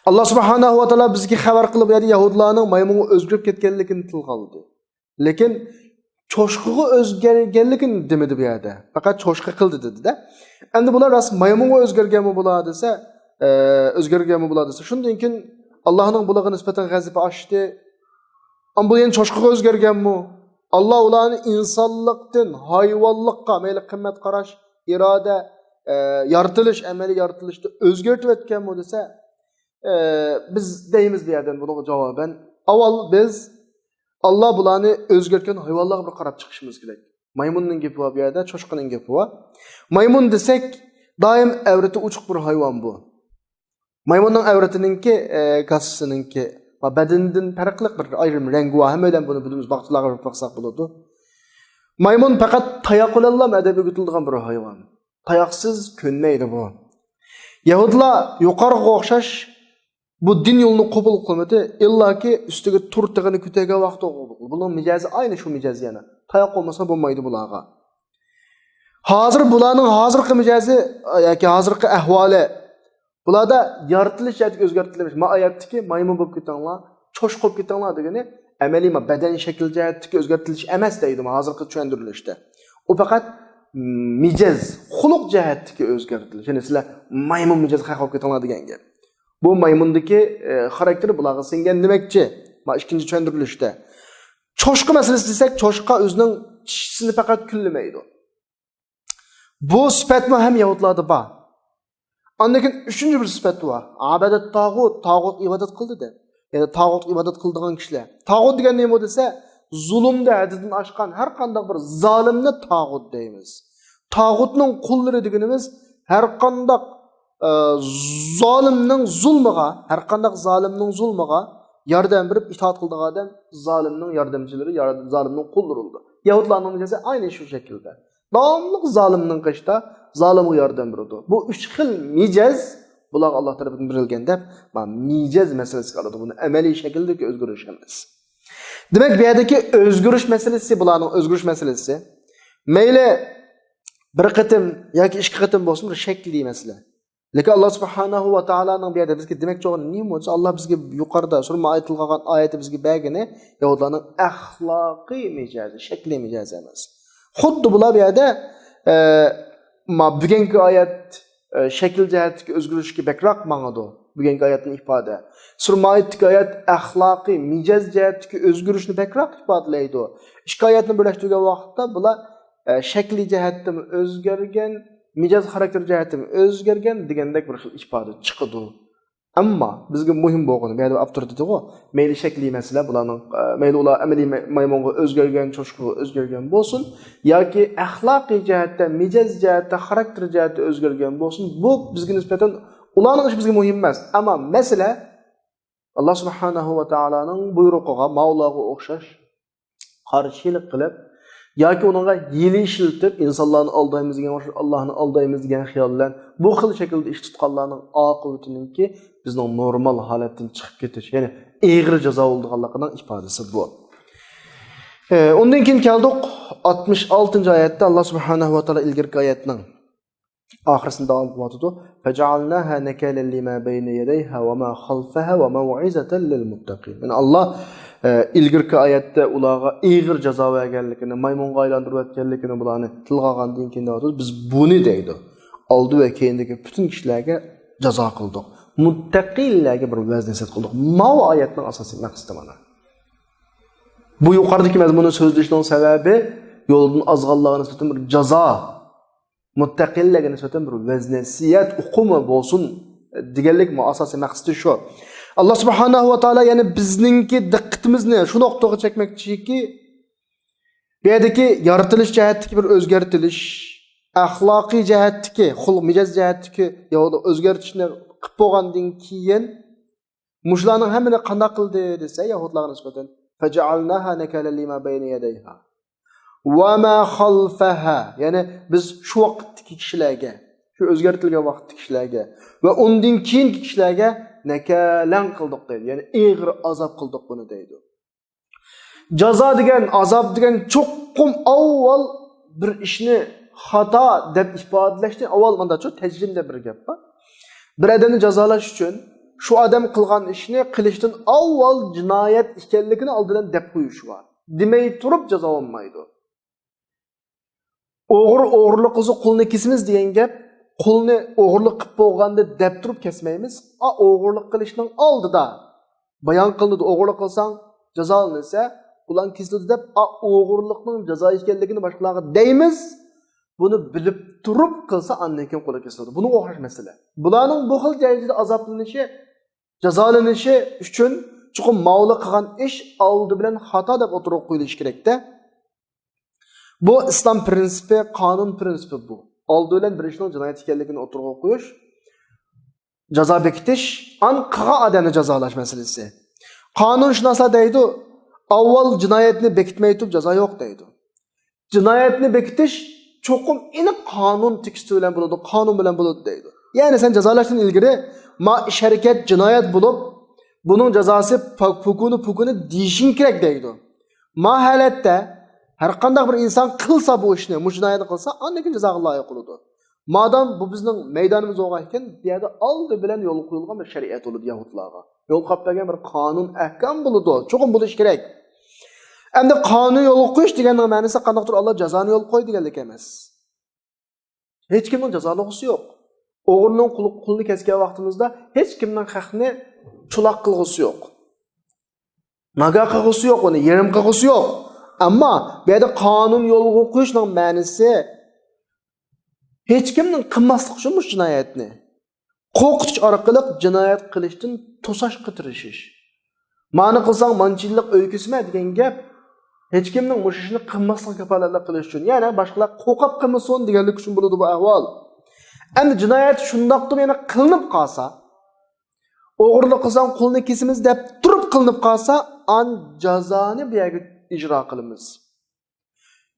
ئاللا سۇبھانەھۇ ۋە تائالا بىزگە خەۋەر قىلىپ، بۇ يەردە يەھۇدىيلارنىڭ مايمۇنغا ئۆزگىرىپ كەتكەنلىكىنى تىلغا ئالدى. لېكىن چوشقىغا ئۆزگەرگەنلىكىنى دېمىدى بۇ يەردە. پەقەت چوشقا قىلدى دېدى-دە. ئەمدى بۇلار راست مايمۇنغا ئۆزگەرگەنمۇ بۇلار دېسە، ئە، ئۆزگەرگەنمۇ بۇلار دېسە، شۇندىن كېيىن ئاللانىڭ بۇلارغا نىسبەتەن غەزىپى ئاشتى. ئەمما بۇ يەنە چوشقىغا ئۆزگەرگەنمۇ؟ ئاللا ئۇلارنى ئىنسانلىقتىن ھايۋانلىققا، مەيلى قىممەت قاراش، ئىرادە، ئە، يارىتىلىش، ئەمەلىي يارىتىلىشتا ئۆزگەرتىۋەتكەنمۇ دېسە، ئە، بىز دەيمىز بۇ يەردىن بۇنىڭغا جاۋابەن، ئاۋۋال بىز ئاللا بۇلارنى ئۆزگەرتكەن ھايۋانلارغا بىر قاراپ چىقىشىمىز كېرەك. مايمۇننىڭ گېپى بار بۇ يەردە، چوشقىنىڭ گېپى بار. مايمۇن دېسەك، دائىم ئەۋرىتى ئوچۇق بىر ھايۋان بۇ. مايمۇننىڭ ئەۋرىتىنىڭكى، ئە، كاسىسىنىڭكى، ۋە بەدىنىدىن پەرقلىق بىر ئايرىم رەڭگى بار. ھەممەيلەن بۇنى بىلىمىز، باغچىلارغا بېرىپ باقساق بولىدۇ. مايمۇن پەقەت تاياق بىلەنلا ئەدەپ ئۆگىتىلىدىغان بىر ھايۋان. تاياقسىز كۆنمەيدۇ بۇ. يەھۇدىيلار يۇقىرىغا ئوخشاش بۇ دىن يولىنى قوبۇل قىلمىدى. ئىللاكى ئۈستىگە تۇر تېغىنى كۆتەرگەن ۋاقىتتا قوبۇل قىلدى. بۇنىڭ مىجەزى ئاينى شۇ مىجەز يەنە. تاياق بولمىسا بولمايدۇ بۇلارغا. ھازىر بۇلارنىڭ ھازىرقى مىجەزى ياكى ھازىرقى ئەھۋالى، بۇلاردا يارىتىلىش جەھەتتىكى ئۆزگەرتىلىش، ما ئايەتتىكى مايمۇن بولۇپ كېتىڭلار، چوشقا بولۇپ كېتىڭلار دېگىنى ئەمەلىي ما بەدەن شەكلى جەھەتتىكى ئۆزگەرتىلىش ئەمەس دەيدۇ، ما ھازىرقى چۈشەندۈرۈلۈشتە. ئۇ پەقەت مىجەز، خۇلق جەھەتتىكى ئۆزگەرتىلىش. يەنى سىلەر مايمۇن مىجەز خەق بولۇپ كېتىڭلار دېگەن گەپ. بۇ مايمۇندىكى، ئە، خاراكتېرى بۇلارغا سىڭگەن دېمەكچى. ما ئىككىنچى چۈشەندۈرۈلۈشتە. چوشقا مەسىلىسى دېسەك، چوشقا ئۆزىنىڭ چىشىسىنى پەقەت كۈنلىمەيدۇ. بۇ سۈپەتمۇ ھەم يەھۇدلاردا بار. ئاندىن كېيىن ئۈچىنچى بىر سۈپەت بار. ئابەدەت تاغۇت، تاغۇت ئىبادەت قىلدى دەپ. يەنى تاغۇت ئىبادەت قىلىدىغان كىشىلەر. تاغۇت دېگەن نېمە دېسە، زۇلۇمدا ھەددىدىن ئاشقان ھەر قانداق بىر زالىمنى تاغۇت دەيمىز. تاغۇتنىڭ قۇللىرى دېگىنىمىز ھەر قانداق، ئە، زالىمنىڭ زۇلمىغا، ھەر قانداق زالىمنىڭ زۇلمىغا ياردەم بېرىپ ئىتائەت قىلىدىغان ئادەم زالىمنىڭ ياردەمچىلىرى، يار-، زالىمنىڭ قۇللىرى بولىدۇ. يەھۇدلارنىڭ مىجەزى ئاينى شۇ شەكىلدە. داۋاملىق زالىمنىڭ قېشىدا زالىمغا ياردەم بېرىدۇ. بۇ ئۈچ خىل مىجەز بۇلارغا ئاللا تەرىپىدىن بېرىلگەن دەپ، ما، مىجەز مەسىلىسىگە ئالىدۇ. بۇنى ئەمەلىي شەكىلدىكى ئۆزگىرىش ئەمەس. دېمەك، بۇ يەردىكى ئۆزگىرىش مەسىلىسى، بۇلارنىڭ ئۆزگىرىش مەسىلىسى، مەيلى بىر قېتىم ياكى ئىككى قېتىم بولسۇن، بىر شەكلىي مەسىلە. لېكىن ئاللا سۇبھانەھۇ ۋە تائالانىڭ بۇ يەردە بىزگە دېمەكچى بولغىنى نېمە بولسا، ئاللا بىزگە يۇقىرىدا سۈرە مائىدە تىلغا ئالغان ئايەتتە بىزگە بەرگىنى يەھۇدلارنىڭ ئەخلاقىي مىجەزى، شەكلىي مىجەزى ئەمەس. خۇددى بۇلار بۇ يەردە، ئە، ما بۈگۈنكى ئايەت، ئە، شەكىل جەھەتتىكى ئۆزگىرىشكە بەكرەك ماڭىدۇ. بۈگۈنكى ئايەتنىڭ ئىپادە. سۈرە مائىدىدىكى ئايەت ئەخلاقىي، مىجەز جەھەتتىكى ئۆزگىرىشنى بەكرەك ئىپادىلەيدۇ. ئىككى ئايەتنى بىرلەشتۈرگەن ۋاقىتتا بۇلار، ئە، شەكلىي جەھەتتىمۇ ئۆزگەرگەن، مىجەز خاراكتېر جەھەتتىمۇ ئۆزگەرگەن دېگەندەك بىر خىل ئىپادە چىقىدۇ. ئەمما بىزگە مۇھىم بولغىنى، بۇ يەردە ئاپتور دېدىغۇ، مەيلى شەكلىي مەسىلە بۇلارنىڭ، ئە، مەيلى ئۇلار ئەمەلىي مەي-، مايمۇنغا ئۆزگەرگەن، چوشقىغا ئۆزگەرگەن بولسۇن، ياكى ئەخلاقىي جەھەتتە، مىجەز جەھەتتە، خاراكتېر جەھەتتە ئۆزگەرگەن بولسۇن، بۇ بىزگە نىسبەتەن ئۇلارنىڭ ئىشى بىزگە مۇھىم ئەمەس. ئەمما مەسىلە، ئاللا سۇبھانەھۇ ۋە تائالانىڭ بۇيرۇقىغا، ماۋۇلارغا ئوخشاش قارشىلىق قىلىپ ياكى ئۇنىڭغا ھىيلە ئىشلىتىپ، ئىنسانلارنى ئالدايمىز دېگەن، ئاللانى ئالدايمىز دېگەن خىيال بىلەن بۇ خىل شەكىلدە ئىش تۇتقانلارنىڭ ئاقىۋىتىنىڭكى بىزنىڭ نورمال ھالەتتىن چىقىپ كېتىش، يەنى ئېغىر جازا بولىدىغانلىقىنىڭ ئىپادىسى بۇ. ئى، ئۇندىن كېيىن كەلدۇق، ئاتمىش ئالتىنچى ئايەتتە ئاللا سۇبھانەھۇ ۋە تائالا ئىلگىرىكى ئايەتنىڭ ئاخىرسىنى داۋام قىلىۋاتىدۇ. فَجَعَلْنَاهَا نَكَالًا لِمَا بَيْنَ يَدَيْهَا وَمَا خَلْفَهَا وَمَوْعِظَةً لِلْمُتَّقِينَ. يەنى ئاللا، ئە، ئىلگىرىكى ئايەتتە ئۇلارغا ئېغىر جازا بەرگەنلىكىنى، مايمۇنغا ئايلاندۇرۇۋەتكەنلىكىنى بۇلارنى تىلغا ئالغاندىن كېيىن دەۋاتىدۇ. بىز بۇنى دەيدۇ. ئالدى ۋە كەينىدىكى پۈتۈن كىشىلەرگە جازا قىلدۇق. مۇتتەقىيلەرگە بىر ۋەز نەسىھەت قىلدۇق. ماۋۇ ئايەتنىڭ ئاساسىي مەقسىتى مانا. بۇ يۇقىرىدىكى مەزمۇننى سۆزلىشىنىڭ سەۋەبى يولدىن ئازغانلارغا نىسبەتەن بىر جازا. مۇتتەقىنلەرگە نىسبەتەن بىر ۋەز نەسىھەت ئۇقۇمى بولسۇن دېگەنلىك، مۇ-، ئاساسىي مەقسىتى شۇ. ئاللا سۇبھانەھۇ ۋە تائالا يەنە بىزنىڭكى دىققىتىمىزنى شۇ نۇقتىغا چەكمەكچىكى، بۇ يەردىكى يارىتىلىش جەھەتتىكى بىر ئۆزگەرتىلىش، ئەخلاقىي جەھەتتىكى، خۇلق مىجەز جەھەتتىكى يا ئۆزگەرتىشنى قىلىپ بولغاندىن كېيىن، مۇشۇلارنىڭ ھەممىنى قانداق قىلدى دېسە، يەھۇدلارغا نىسبەتەن، فَجَعَلْنَاهَا نَكَالًا لِمَا بَيْنَ يَدَيْهَا وَمَا خَلْفَهَا. يەنى بىز شۇ ۋاقىتتىكى كىشىلەرگە، شۇ ئۆزگەرتىلگەن ۋاقىتتىكى كىشىلەرگە ۋە ئۇندىن كېيىنكى كىشىلەرگە نەكالەن قىلدۇق دەيدۇ. يەنى ئېغىر ئازاب قىلدۇق بۇنى دەيدۇ. جازا دېگەن، ئازاب دېگەن چوقۇم ئاۋۋال بىر ئىشنى خاتا دەپ ئىپادىلەشتىن ئاۋۋال مانداچۇ تەجرىم دەپ بىر گەپ بار. بىر ئادەمنى جازالاش ئۈچۈن شۇ ئادەم قىلغان ئىشنى قىلىشتىن ئاۋۋال جىنايەت ئىكەنلىكىنى ئالدى بىلەن دەپ قويۇش بار. دېمەي تۇرۇپ جازالانمايدۇ. ئوغرى ئوغرىلىق قىلسا قولىنى كېسىمىز دېگەن گەپ، قولىنى ئوغرىلىق قىلىپ بولغاندا دەپ تۇرۇپ كەسمەيمىز. ئا، ئوغرىلىق قىلىشنىڭ ئالدىدا بايان قىلىنىدۇ، ئوغرىلىق قىلساڭ جازالىنىسەن، قولۇڭ كېسىلىدۇ دەپ، ئا، ئوغرىلىقنىڭ جازا ئىكەنلىكىنى باشقىلارغا دەيمىز. بۇنى بىلىپ تۇرۇپ قىلسا ئاندىن كېيىن قولى كېسىلىدۇ. بۇنىڭغا ئوخشاش مەسىلە. بۇلارنىڭ بۇ خىل دەرىجىدە ئازابلىنىشى، جازالىنىشى ئۈچۈن چوقۇم ماۋۇلار قىلغان ئىش ئالدى بىلەن خاتا دەپ ئوتتۇرىغا قويۇلۇشى كېرەكتە. بۇ ئىسلام پرىنسىپى، قانۇن پرىنسىپى بۇ. ئالدى بىلەن بىر ئىشنىڭ جىنايەت ئىكەنلىكىنى ئوتتۇرىغا قويۇش، جازا بېكىتىش، ئان قىلغان ئادەمنى جازالاش مەسىلىسى. قانۇنشۇناسلار دەيدۇ، ئاۋۋال جىنايەتنى بېكىتمەي تۇرۇپ جازا يوق دەيدۇ. جىنايەتنى بېكىتىش چوقۇم ئېنىق قانۇن تېكىستى بىلەن بولىدۇ، قانۇن بىلەن بولىدۇ دەيدۇ. يەنى سەن جازالاشتىن ئىلگىرى ما ئىش ھەرىكەت جىنايەت بولۇپ، بۇنىڭ جازاسى پا-، پۇكۇنى پۇكۇنى دېيىشىڭ كېرەك دەيدۇ. ما ھالەتتە ھەر قانداق بىر ئىنسان قىلسا بۇ ئىشنى، مۇشۇ جىنايەتنى قىلسا، ئاندىن كېيىن جازاغا لايىق بولىدۇ. مادام بۇ بىزنىڭ مەيدانىمىز بولغان ئىكەن، بۇ يەردە ئالدى بىلەن يولغا قويۇلغان بىر شەرىئەت بولىدۇ يەھۇدلارغا. يولغا قويۇپ بەرگەن بىر قانۇن، ئەھكام بولىدۇ. چوقۇم بولۇشى كېرەك. ئەمدى قانۇن يولغا قويۇش دېگەننىڭ مەنىسى قانداقتۇر ئاللا جازانى يولغا قوي دېگەنلىك ئەمەس. ھېچكىمنىڭ جازالىغۇسى يوق. ئوغرىنىڭ قولى، قولىنى كەسكەن ۋاقتىمىزدا ھېچكىمنىڭ خەقنى چولاق قىلغۇسى يوق. ناگاھ قىلغۇسى يوق، ئۇنى يېرىم قىلغۇسى يوق. ئەمما بۇ يەردە قانۇن يولغا قويۇشنىڭ مەنىسى ھېچكىمنىڭ قىلماسلىقى ئۈچۈن مۇشۇ جىنايەتنى قورقۇتۇش ئارقىلىق جىنايەت قىلىشتىن توساشقا تىرىشىش. مانى قىلساڭ مانچىلىق ئۆي كېسىمەن دېگەن گەپ ھېچكىمنىڭ مۇشۇ ئىشنى قىلماسلىقىغا كاپالەتلىك قىلىش ئۈچۈن، يەنى باشقىلار قورقۇپ قىلمىسۇن دېگەنلىك ئۈچۈن بولىدۇ بۇ ئەھۋال. ئەمدى جىنايەت شۇنداقتىمۇ يەنە قىلىنىپ قالسا، ئوغرىلىق قىلساڭ قولىنى كېسىمىز دەپ تۇرۇپ قىلىنىپ قالسا، ئان جازانى بۇ يەرگە ئىجرا قىلىمىز.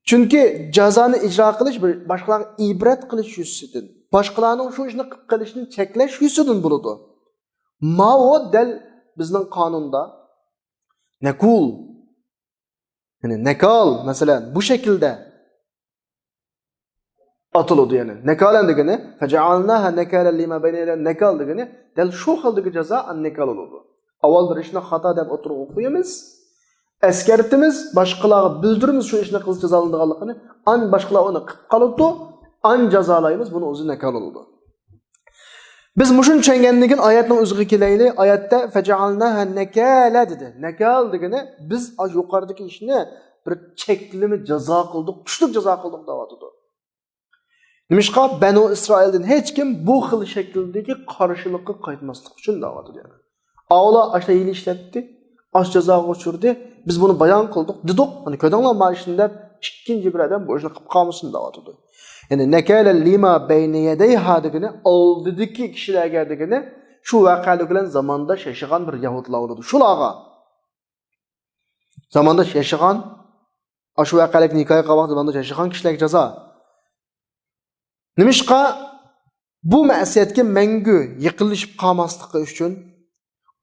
چۈنكى جازانى ئىجرا قىلىش بىر باشقىلارغا ئىبرەت قىلىش يۈزىسىدىن، باشقىلارنىڭ شۇ ئىشنى قىلىپ قېلىشىنى چەكلەش يۈزىسىدىن بولىدۇ. ماۋۇ دەل بىزنىڭ قانۇندا نەكۇل، يەنى نەكال، مەسىلەن، بۇ شەكىلدە ئاتىلىدۇ، يەنى نەكالەن دېگىنى، فەجەئەلناھا نەكالەن لىما بەينە يەدەيھا، نەكال دېگىنى دەل شۇ خىلدىكى جازا، ئان نەكال بولىدۇ. ئاۋۋال بىر ئىشنى خاتا دەپ ئوتتۇرىغا قويىمىز، ئەسكەرتىمىز، باشقىلارغا بىلدۈرىمىز شۇ ئىشنى قىلسا جازالىنىدىغانلىقىنى، ئان باشقىلار ئۇنى قىلىپ قالىدۇ، ئان جازالايمىز، بۇنى ئۆزى نەكال بولىدۇ. بىز مۇشۇنى چۈشەنگەندىن كېيىن ئايەتنىڭ ئۆزىگە كېلەيلى. ئايەتتە فەجەئەلناھا نەكالە دېدى. نەكال دېگىنى بىز ئاشۇ يۇقىرىدىكى ئىشنى بىر چەكلىمە جازا قىلدۇق، كۈچلۈك جازا قىلدۇق دەۋاتىدۇ. نېمىشقا؟ بەنۇ ئىسرائىلدىن ھېچكىم بۇ خىل شەكىلدىكى قارشىلىققا قايتماسلىق ئۈچۈن دەۋاتىدۇ يەنى. ئاۋۇلار ئاشۇ ھىيلە ئىشلەتتى، ئاش جازاغا ئۇچرىدى، بىز بۇنى بايان قىلدۇق، دېدۇق، مانا كۆردۈڭلارمۇ ما ئىشنى دەپ، ئىككىنچى بىر ئادەم بۇ ئىشنى قىلىپ قالمىسۇن دەۋاتىدۇ. يەنى نەكالە لىما بەينە يەدەيھا دېگىنى ئالدىدىكى كىشىلەرگە دېگىنى شۇ ۋەقەلىك بىلەن زامانداش ياشىغان بىر يەھۇدلار بولىدۇ. شۇلارغا زامانداش ياشىغان، ئاشۇ ۋەقەلىكنى ھېكايە قىلغان ۋاقىتتا زامانداش ياشىغان كىشىلەرگە جازا. نېمىشقا؟ بۇ مەسىيەتكە مەڭگۈ يېقىنلىشىپ قالماسلىقى ئۈچۈن،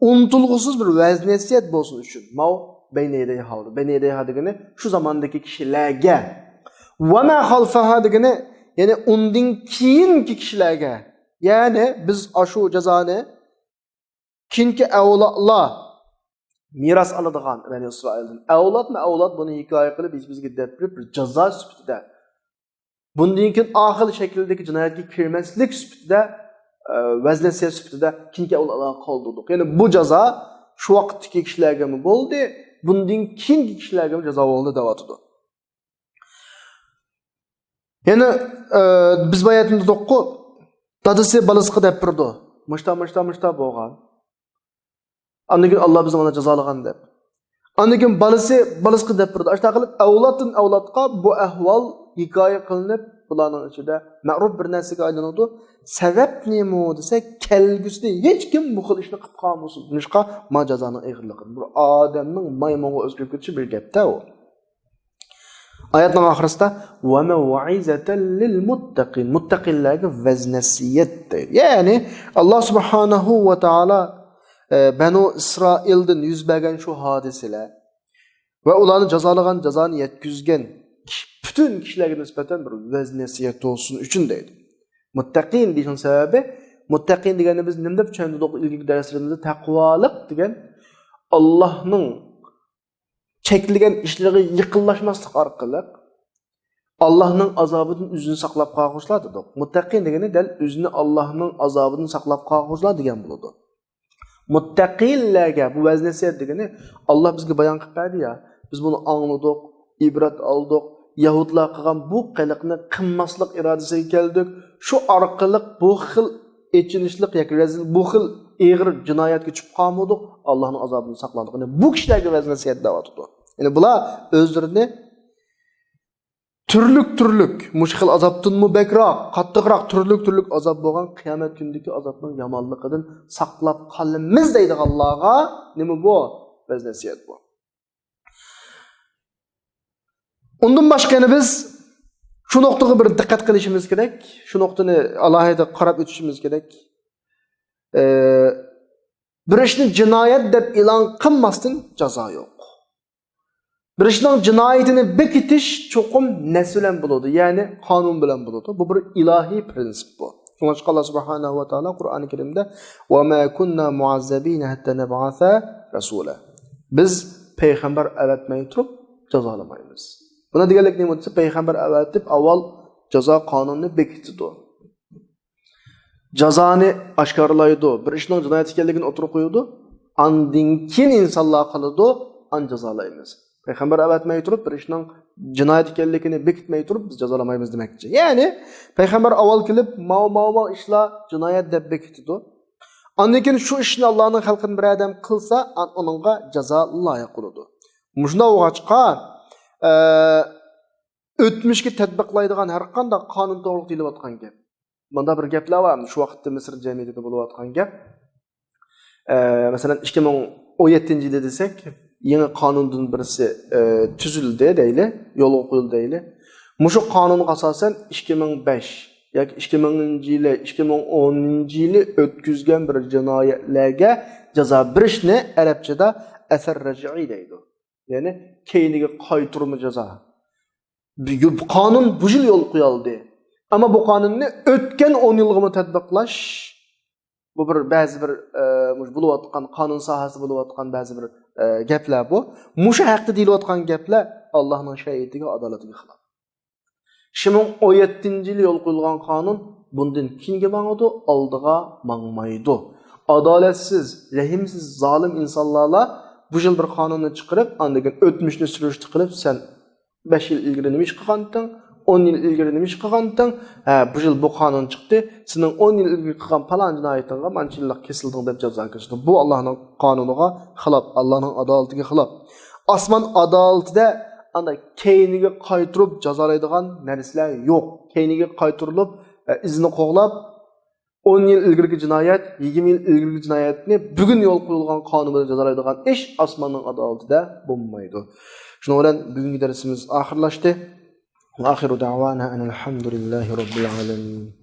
ئۇنتۇلغۇسىز بىر ۋەز نەسىھەت بولسۇن ئۈچۈن. ماۋۇ بەينە يەدەيھا بولدى. بەينە يەدەيھا دېگىنى شۇ زاماندىكى كىشىلەرگە. ۋە ما خەلفەھا دېگىنى، يەنى ئۇندىن كېيىنكى كىشىلەرگە. يەنى بىز ئاشۇ جازانى كېيىنكى ئەۋلادلار مىراس ئالىدىغان، بەنى ئىسرائىلدىن. ئەۋلادمۇ ئەۋلاد بۇنى ھېكايە قىلىپ، بىز بىزگە دەپ بېرىپ، بىر جازا سۈپىتىدە. بۇندىن كېيىن ئاخىرى شەكىلدىكى جىنايەتكە كىرمەسلىك سۈپىتىدە، ئە، ۋەز نەسىھەت سۈپىتىدە كېيىنكى ئەۋلادلارغا قالدۇردۇق. يەنى بۇ جازا شۇ ۋاقىتتىكى كىشىلەرگىمۇ بولدى، بۇندىن كېيىنكى كىشىلەرگىمۇ جازا بولدى دەۋاتىدۇ. يەنە، ئە، بىز باياتىن دېدۇققۇ، دادىسى بالىسىغا دەپ بېرىدۇ. مۇشتا، مۇشتا، مۇشتا بولغان. ئاندىن كېيىن ئاللا بىزنى مانا جازالىغان دەپ. ئاندىن كېيىن بالىسى بالىسىغا دەپ بېرىدۇ. ئاشۇنداق قىلىپ ئەۋلادتىن ئەۋلادقا بۇ ئەھۋال ھېكايە قىلىنىپ، بۇلارنىڭ ئىچىدە مەرۇپ بىر نەرسىگە ئايلىنىدۇ. سەۋەب نېمە دېسە، كەلگۈسىدە ھېچكىم بۇ خىل ئىشنى قىلىپ قالمىسۇن. نېمىشقا؟ ما جازانىڭ ئېغىرلىقىدىن. بىر ئادەمنىڭ مايمۇنغا ئۆزگىرىپ كېتىشى بىر گەپتە ئۇ. ئايەتنىڭ ئاخىرىسىدا، «وَمَوْعِزَةً لِلْمُتَّقِينَ» مۇتتەقىنلەرگە ۋەز نەسىھەت دەيدۇ. يەنى، ئاللا سۇبھانەھۇ ۋە تائالا، ئە، بەنۇ ئىسرائىلدىن يۈز بەرگەن شۇ ھادىسىلەر، ۋە ئۇلارنى جازالىغان، جازانى يەتكۈزگەن كىشى، پۈتۈن كىشىلەرگە نىسبەتەن بىر ۋەز نەسىھەت بولسۇن ئۈچۈن دەيدۇ. مۇتتەقىن دېيىشنىڭ سەۋەبى، مۇتتەقىن دېگەننى بىز نېمە دەپ چۈشەندۇردۇق ئىلگىرىكى دەرسلىرىمىزدە؟ تەقۋالىق دېگەن ئاللاھنىڭ چەكلىگەن ئىشلىرىغا يېقىنلاشماسلىق ئارقىلىق ئاللاھنىڭ ئازابىدىن ئۆزىنى ساقلاپ قالغۇچىلار دېدۇق. مۇتتەقىن دېگىنى دەل ئۆزىنى ئاللاھنىڭ ئازابىدىن ساقلاپ قالغۇچىلار دېگەن بولىدۇ. مۇتتەقىنلەرگە بۇ ۋەز نەسىھەت دېگىنى، ئاللاھ بىزگە بايان قىلىپ بەردى يا، بىز بۇنى ئاڭلىدۇق، ئىبرەت ئالدۇق، يەھۇدلار قىلغان بۇ قىلىقنى قىلماسلىق ئىرادىسىگە كەلدۇق. شۇ ئارقىلىق بۇ خىل ئېچىنىشلىق ياكى رەزىل، بۇ خىل ئېغىر جىنايەتكە چۈشۈپ قالمىدۇق، ئاللاھنىڭ ئازابىدىن ساقلاندۇق. يەنى بۇ كىشىلەرگە ۋەز نەسىھەت دەۋاتىدۇ. يەنى بۇلار ئۆزلىرىنى تۈرلۈك تۈرلۈك مۇشۇ خىل ئازابتىنمۇ بەكرەك، قاتتىقراق، تۈرلۈك تۈرلۈك ئازاب بولغان قىيامەت كۈنىدىكى ئازابنىڭ يامانلىقىدىن ساقلاپ قالىمىز دەيدىغانلارغا نېمە بۇ؟ ۋەز نەسىھەت بۇ. ئۇندىن باشقا يەنە بىز شۇ نۇقتىغا بىر دىققەت قىلىشىمىز كېرەك، شۇ نۇقتىنى ئالاھىدە قاراپ ئۆتۈشىمىز كېرەك. ئە، بىر ئىشنى جىنايەت دەپ ئېلان قىلماستىن جازا يوق. بىر ئىشنىڭ جىنايىتىنى بېكىتىش چوقۇم نەس بىلەن بولىدۇ، يەنى قانۇن بىلەن بولىدۇ. بۇ بىر ئىلاھىي پرىنسىپ بۇ. شۇڭلاشقا ئاللاھ سۇبھانەھۇ ۋە تائالا قۇرئانى كەرىمدە، «وَمَا كُنَّا مُعَذَّبِينَ حَتَّى نَبْعَثَ رَسُولًا.» بىز پەيغەمبەر ئەۋەتمەي تۇرۇپ جازالىمايمىز. بۇنى دېگەنلىك نېمە دېسە، پەيغەمبەر ئەۋەتىپ ئاۋۋال جازا قانۇنىنى بېكىتىدۇ. جازانى ئاشكارىلايدۇ. بىر ئىشنىڭ جىنايەت ئىكەنلىكىنى ئوتتۇرىغا قويىدۇ. ئاندىن كېيىن ئىنسانلار قىلىدۇ، ئان جازالايمىز. پەيغەمبەر ئەۋەتمەي تۇرۇپ، بىر ئىشنىڭ جىنايەت ئىكەنلىكىنى بېكىتمەي تۇرۇپ، بىز جازالىمايمىز دېمەكچى. يەنى، پەيغەمبەر ئاۋۋال كېلىپ، ماۋۇ، ماۋۇ، ماۋۇ ئىشلار جىنايەت دەپ بېكىتىدۇ. ئاندىن كېيىن شۇ ئىشنى ئاللاھنىڭ خەلقىدىن بىر ئادەم قىلسا، ئان-، ئۇنىڭغا جازا لايىق بولىدۇ. مۇشۇنداق بولغاچقا، ئە، ئۆتمۈشكە تەتبىقلايدىغان ھەر قانداق قانۇن توغرىلىق دېيىلىۋاتقان گەپ. مۇنداق بىر گەپلەر بار، شۇ ۋاقىتتا مىسىر جەمئىيىتىدە بولۇۋاتقان گەپ. ئە، مەسىلەن، ئىككى مىڭ ئون يەتتىنچى يىلى دېسەك، يېڭى قانۇندىن بىرسى، ئە، تۈزۈلدى دەيلى، يولغا قويۇلدى دەيلى. مۇشۇ قانۇنغا ئاساسەن، ئىككى مىڭ بەش ياكى ئىككى مىڭىنچى يىلى، ئىككى مىڭ ئونىنچى يىلى ئۆتكۈزگەن بىر جىنايەتلەرگە جازا بېرىشنى ئەرەبچىدە ئەسەر رەجئىي دەيدۇ. يەنى كەينىگە قايتۇرما جازا. بۈگۈن قانۇن بۇ يىل يولغا قويۇلدى. ئەمما بۇ قانۇننى ئۆتكەن ئون يىلغىمۇ تەتبىقلاش، بۇ بىر بەزى بىر، ئە، مۇشۇ بولۇۋاتقان، قانۇن ساھەسىدە بولۇۋاتقان بەزى بىر، ئە، گەپلەر بۇ. مۇشۇ ھەقتە دېيىلىۋاتقان گەپلەر ئاللاھنىڭ شەرىئىتىگە، ئادالىتىگە خىلاپ. ئىككى مىڭ ئون يەتتىنچى يىلى يولغا قويۇلغان قانۇن بۇندىن كېيىنگە ماڭىدۇ، ئالدىغا ماڭمايدۇ. ئادالەتسىز، رەھىمسىز، زالىم ئىنسانلارلا بۇ يىل بىر قانۇننى چىقىرىپ، ئاندىن كېيىن ئۆتمۈشنى سۈرۈشتە قىلىپ، سەن بەش يىل ئىلگىرى نېمە ئىش قىلغانتىڭ؟ ئون يىل ئىلگىرى نېمە ئىش قىلغانتىڭ؟ ھە، بۇ يىل بۇ قانۇن چىقتى، سېنىڭ ئون يىل ئىلگىرى قىلغان پالان جىنايىتىڭغا مانچە يىللىق كېسىلدىڭ دەپ جازا كېسىدۇ. بۇ ئاللاھنىڭ قانۇنىغا خىلاپ، ئاللاھنىڭ ئادالىتىگە خىلاپ. ئاسمان ئادالىتىدە ئانداق كەينىگە قايتۇرۇپ جازالايدىغان نەرسىلەر يوق. كەينىگە قايتۇرۇلۇپ، ئە، ئىزنى قوغلاپ، ئون يىل ئىلگىرىكى جىنايەت، يىگىرمە يىل ئىلگىرىكى جىنايەتنى بۈگۈن يولغا قويۇلغان قانۇن بىلەن جازالايدىغان ئىش ئاسماننىڭ ئادالىتىدە بولمايدۇ. شۇنىڭ بىلەن بۈگۈنكى دەرسىمىز ئاخىرلاشتى. وآخر دعوانا أن الحمد لله رب العالمين.